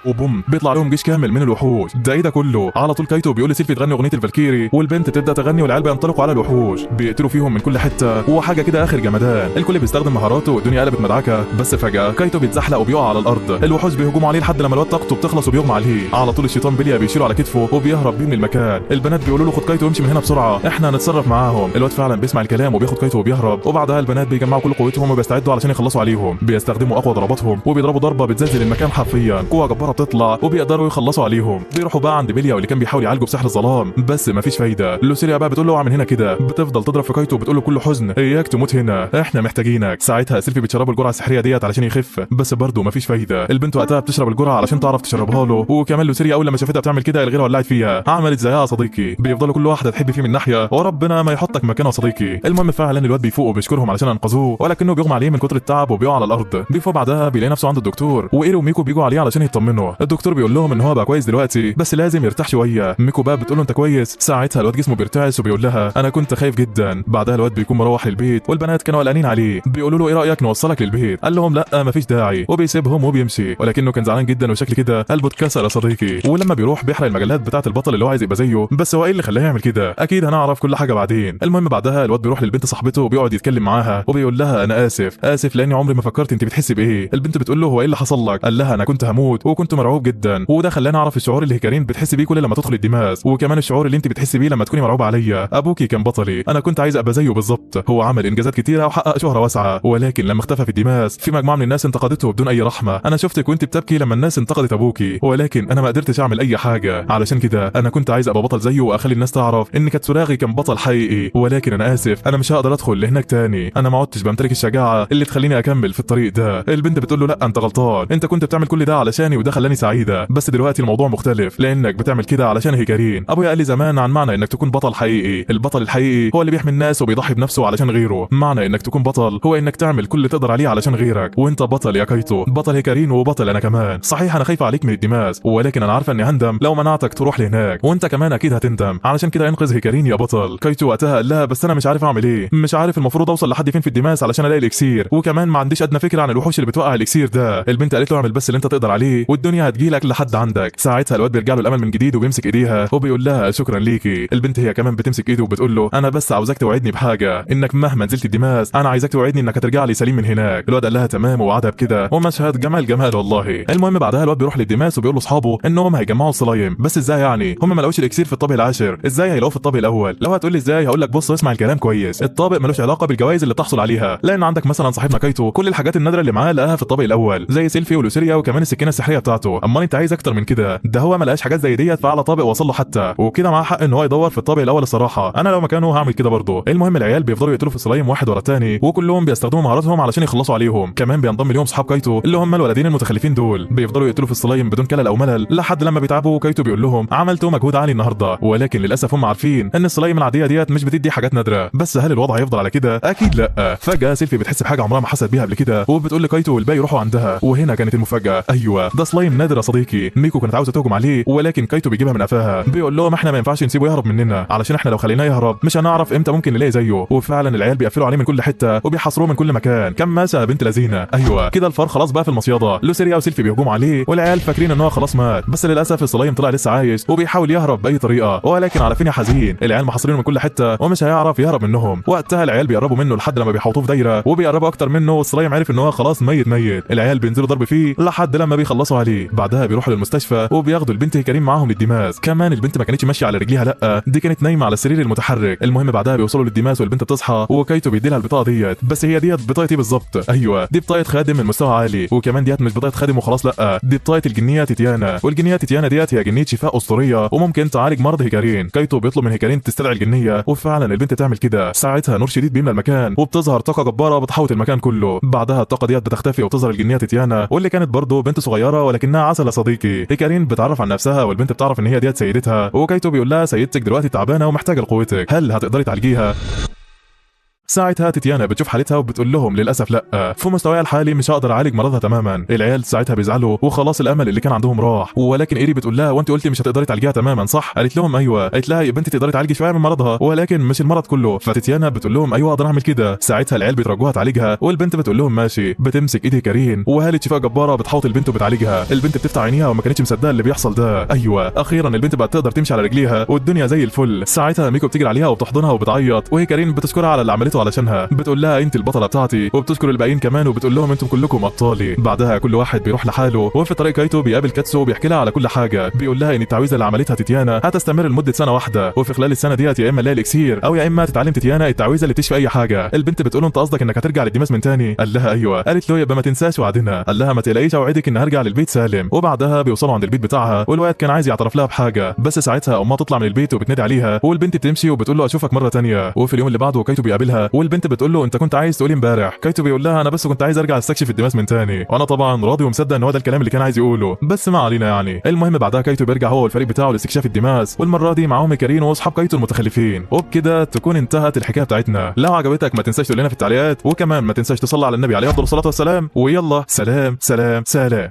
وبوم بيطلع لهم جيش كامل من الوحوش. ده ايه ده كله؟ على طول كايتو بيقول لسيلفي تغني اغنية الفالكيري، والبنت بتبدا تغني، والعيال بينطلقوا على الوحوش بيقتلوا فيهم من كل حتة، وحاجه كده اخر جمدان. الكل بيستخدم مهاراته والدنيا قلبت مدعكه. بس فجاة كايتو بيتزحلق وبيقع على الارض، الوحوش بيهجموا عليه لحد لما الواد طاقته بتخلص وبيغمى عليه. على طول الشيطان بيليا بيشيله على كتفه وبيهرب بيه من المكان. البنات بيقولوا له خد كايتو وامشي من هنا بسرعة، احنا هنتصرف معاهم. الواد فعلا بيسمع الكلام وبياخد كايتو وبيهرب. وبعدها البنات بيجمعوا كل قوتهم وبيستعدوا علشان يخلصوا عليهم. بيستخدموا اقوى ضرباتهم وبيضربوا ضربه بتزلزل المكان حرفيا، قوة جبارة بتطلع وبيقدروا يخلصوا عليهم. بيروحوا بقى عند بيليا واللي كان بيحاول يعالجه بسحر الظلام، بس مفيش فايده. لوسيريا بقى بتقول له اعمل هنا كده، بتفضل تضرب في كايتو وبتقول له كله حزن اياك تموت هنا، احنا محتاجينك. ساعتها سيلفي بتشربه الجرعة السحريه ديت علشان يخف، بس برضه مفيش فايده. البنت وقتها بتشرب الجرعة علشان تعرف تشربها له، وكمان لوسيريا اول لما شافتها بتعمل كده الغيرة ولعت فيها، عملت زيها يا صديقي. بيفضلوا كل واحدة تحب فيه من ناحية، وربنا ما يحطك مكانه يا صديقي. المهم فعلا الواد بيفوق وبيشكرهم علشان انقذوه، ولكنه بيغمى عليه من كتر التعب وبيقع على الارض. بيفوق بعدها بيلاقي نفسه عند الدكتور، وايرو وميكو بيجوا عليه علشان يطمنوا. الدكتور بيقول لهم ان هو بقى كويس دلوقتي بس لازم يرتاح شوية. ميكو بقى بتقول له انت كويس؟ ساعتها الواد جسمه بيرتعش وبيقول لها انا كنت خايف جدا. بعدها الواد بيكون مروح للبيت، والبنات كانوا قلقانين عليه، بيقولوا له ايه رايك نوصلك للبيت؟ قال لهم لا مفيش داعي، وبيسيبهم وبيمشي. ولكنه كان زعلان جدا وشكل كده قلبه اتكسر يا صديقي. ولما بيروح بيحرق المجلات بتاعه البطل اللي هو عايز يبقى زيه، بس هو ايه اللي خلاه يعمل كده؟ اكيد هنعرف كل حاجة بعدين. المهم بعدها الواد بيروح للبنت صاحبته وبيقعد يتكلم معاها وبيقول لها انا اسف اسف لاني عمري ما فكرت انت بتحسي بايه. البنت بتقول له هو ايه اللي حصل لك؟ قال لها انا كنت هموت وكنت كنت مرعوب جدا، وده خلاني اعرف الشعور اللي هيكارين بتحس بيه كل لما تدخل الديماس، وكمان الشعور اللي انت بتحس بيه لما تكوني مرعوبه عليا. ابوكي كان بطلي، انا كنت عايز ابقى زيه بالظبط، هو عمل انجازات كتيرة وحقق شهره واسعة، ولكن لما اختفى في الديماس في مجموعة من الناس انتقدته بدون اي رحمه. انا شفتك وانت بتبكي لما الناس انتقدت ابوكي، ولكن انا ما قدرتش اعمل اي حاجة، علشان كده انا كنت عايز ابقى بطل زيه واخلي الناس تعرف ان كاتسوراغي كان بطل حقيقي، ولكن انا اسف، انا مش هقدر ادخل لهناك تاني، انا ما عدتش بمتلك الشجاعة اللي تخليني اكمل في الطريق ده. البنت بتقول له لا انت غلطان، انت كنت بتعمل كل ده علشاني وده خلاني سعيدة، بس دلوقتي الموضوع مختلف لانك بتعمل كده علشان هيكارين. ابويا قال لي زمان عن معنى انك تكون بطل حقيقي، البطل الحقيقي هو اللي بيحمي الناس وبيضحي بنفسه علشان غيره. معنى انك تكون بطل هو انك تعمل كل اللي تقدر عليه علشان غيرك، وانت بطل يا كايتو، بطل هيكارين وبطل انا كمان. صحيح انا خايفة عليك من الديماس، ولكن انا عارفه اني هندم لو منعتك تروح لهناك، وانت كمان اكيد هتندم، علشان كده انقذ هيكارين يا بطل. كايتو وقتها قال لها بس انا مش عارف اعمل ايه، مش عارف المفروض اوصل لحد فين في الديماس علشان الاقي الاكسير، وكمان ما عنديش ادنى فكرة عن الوحوش اللي بتوقع الاكسير ده. البنت قالت له اعمل بس اللي انت تقدر عليه والدنيا هتجيلك لحد عندك. ساعتها الواد بيرجع له الامل من جديد وبيمسك ايديها وبيقول لها شكرا ليكي. البنت هي كمان بتمسك ايده وبتقول له انا بس عاوزاك توعدني بحاجة، انك مهما نزلت الديماس انا عايزاك توعدني انك هترجع لي سليم من هناك. الواد قال لها تمام ووعدها بكده، ومشهد جمال جمال والله. المهم بعدها الواد بيروح للديماس وبيقول لاصحابه انهم هيجمعوا الصلايم، بس ازاي يعني؟ هم ما لقوش الاكسير في الطابق العاشر، ازاي هيلاقوه في الطابق الاول؟ لو هتقول لي ازاي هقول لك بص اسمع الكلام كويس، الطابق ملوش علاقة بالجوائز اللي بتحصل عليها، لان عندك مثلا صاحبنا كايتو كل الحاجات النادرة اللي معاه لقاها في الطابق الاول زي سيلفي ولوسيريا وكمان السكينة السحريه بتاعته. امال انت عايز اكتر من كده؟ ده هو ما لقاش حاجات زي ديت فعلى طابق وصل له حتى، وكده معاه حق ان هو يدور في الطابق الاول. الصراحة انا لو مكانه هعمل كده برضه. المهم العيال بيفضلوا يقتلوا في الصلايم واحد ورا الثاني، وكلهم بيستخدموا مهاراتهم علشان يخلصوا عليهم. كمان بينضم ليهم صحاب كايتو اللي هم الولدين المتخلفين دول، بيفضلوا يقتلوا في الصلايم بدون كلل او ملل لحد لما بيتعبوا. كايتو بيقول لهم عملتوا مجهود عالي النهارده، ولكن للاسف هم عارفين ان الصلايم العادية ديت مش بتدي حاجات نادرة. بس هل الوضع هيفضل على كده؟ اكيد لا. فجاة سيلفي بتحس بحاجة عمرها ما حست بيها قبل كده، وبتقول لكايتو والباقي يروحوا عندها، وهنا كانت المفاجاة. ايوه ده سلايم نادر يا صديقي. ميكو كانت عاوزه تهجم عليه، ولكن كايتو بيجيبها من قفاها، بيقول لهم احنا ما ينفعش نسيبه يهرب مننا، علشان احنا لو خليناه يهرب مش هنعرف امتى ممكن نلاقي زيه. وفعلا العيال بيقفلوا عليه من كل حتة وبيحاصروه من كل مكان. كم ماسه بنت لذينه. ايوه كده الفار خلاص بقى في المصيده. لوسيريا وسيلفي بيهجموا عليه والعيال فاكرين ان هو خلاص مات، بس للاسف السلايم طلع لسه عايش وبيحاول يهرب باي طريقه، ولكن على فين يا حزين؟ العيال محاصرينه من كل حتة ومش هيعرف يهرب منهم. وقتها العيال بيقربوا منه لحد لما بيحوطوه في دايرة وبيقربوا اكتر منه، والسلايم عرف ان هو خلاص ميت ميت. العيال بينزلوا ضرب فيه لحد لما بيخلصوا عليه. بعدها بيروحوا للمستشفى وبياخدوا البنت كريم معاهم للديماس. كمان البنت ما كانتش ماشية على رجليها، لا دي كانت نايمة على السرير المتحرك. المهم بعدها بيوصلوا للديماس والبنت بتصحى، وكايتو بيدي لها البطاقة ديت، بس هي ديت بطاقة ايه بالظبط؟ ايوه دي بطاقة خادم من مستوى عالي، وكمان ديت مش بطاقة خادم وخلاص، لا دي بطاقة الجنيه تيتيانا، والجنيه تيتيانا ديت هي جنيه شفاء اسطورية وممكن تعالج مرض هيكارين. كايتو بيطلب من هيكارين تستدعي الجنيه، وفعلا البنت تعمل كده. ساعتها نور شديد بيملى المكان وبتظهر طاقة جبارة بتحوط المكان كله. بعدها الطاقة ديت بتختفي وبتظهر الجنيه تيتيانا، واللي كانت برضه بنت صغيرة ولكنها عسل يا صديقي. هيكارين بتعرف عن نفسها والبنت بتعرف ان هي ديت سيدتها، وكايتو بيقول لها سيدتك دلوقتي تعبانة ومحتاجة لقوتك، هل هتقدري تعالجيها؟ ساعتها تيتيانا بتشوف حالتها وبتقول لهم للاسف لا، في مستواي الحالي مش هقدر اعالج مرضها تماما. العيال ساعتها بيزعلوا وخلاص الامل اللي كان عندهم راح، ولكن ايري بتقول لها وانت قلتي مش هتقدري تعالجيها تماما صح؟ قالت لهم ايوه. قالت لها يا بنتي تقدري تعالجي شوية من مرضها ولكن مش المرض كله. فتيتيانا بتقول لهم ايوه اقدر اعمل كده. ساعتها العيال بيترجوها تعالجها والبنت بتقول لهم ماشي. بتمسك ايد كارين وهاله شفاء جبارة بتحوط البنت وبتعالجها. البنت بتفتح عينيها وما كانتش مصدقه اللي بيحصل ده. ايوه اخيرا البنت بقت تقدر تمشي على رجليها والدنيا زي الفل. ساعتها ميكو بتجري عليها وبتحضنها وبتعيط، وهي كارين بتشكرها على اللي عملته علشانها، بتقول لها انت البطلة بتاعتي، وبتشكر الباقيين كمان وبتقول لهم انتم كلكم ابطالي. بعدها كل واحد بيروح لحاله، وفي طريق كايتو بيقابل كاتسو وبيحكي لها على كل حاجة. بيقول لها ان التعويذه اللي عملتها تيتيانا هتستمر لمدة سنة واحدة، وفي خلال السنة ديت يا اما نلاقي الاكسير او يا اما تتعلم تيتيانا التعويذه اللي بتشفي اي حاجة. البنت بتقول له انت قصدك انك هترجع للديماس من تاني؟ قال لها ايوه. قالت له يبقى ما تنساش وعدنا. قال لها ما تقلقيش اوعدك ان هرجع للبيت سالم. وبعدها بيوصلوا عند البيت بتاعها، والواد كان عايز يعترف لها بحاجة، بس ساعتها امها تطلع من البيت وبتنادي عليها، والبنت بتمشي وبتقول له اشوفك مرة تانية. وفي اليوم اللي بعده كايتو بيقابلها والبنت بتقول له انت كنت عايز تقولي امبارح؟ كايتو بيقول لها انا بس كنت عايز ارجع استكشف الديماس من تاني، وانا طبعا راضي ومصدق ان هو ده الكلام اللي كان عايز يقوله، بس ما علينا يعني. المهم بعدها كايتو بيرجع هو والفريق بتاعه لاستكشاف الديماس، والمرة دي معاهم كارين واصحاب كايتو المتخلفين. وبكده تكون انتهت الحكاية بتاعتنا. لو عجبتك ما تنساش تقول لنا في التعليقات، وكمان ما تنساش تصلي على النبي عليه افضل الصلاة والسلام. ويلا سلام سلام سلام.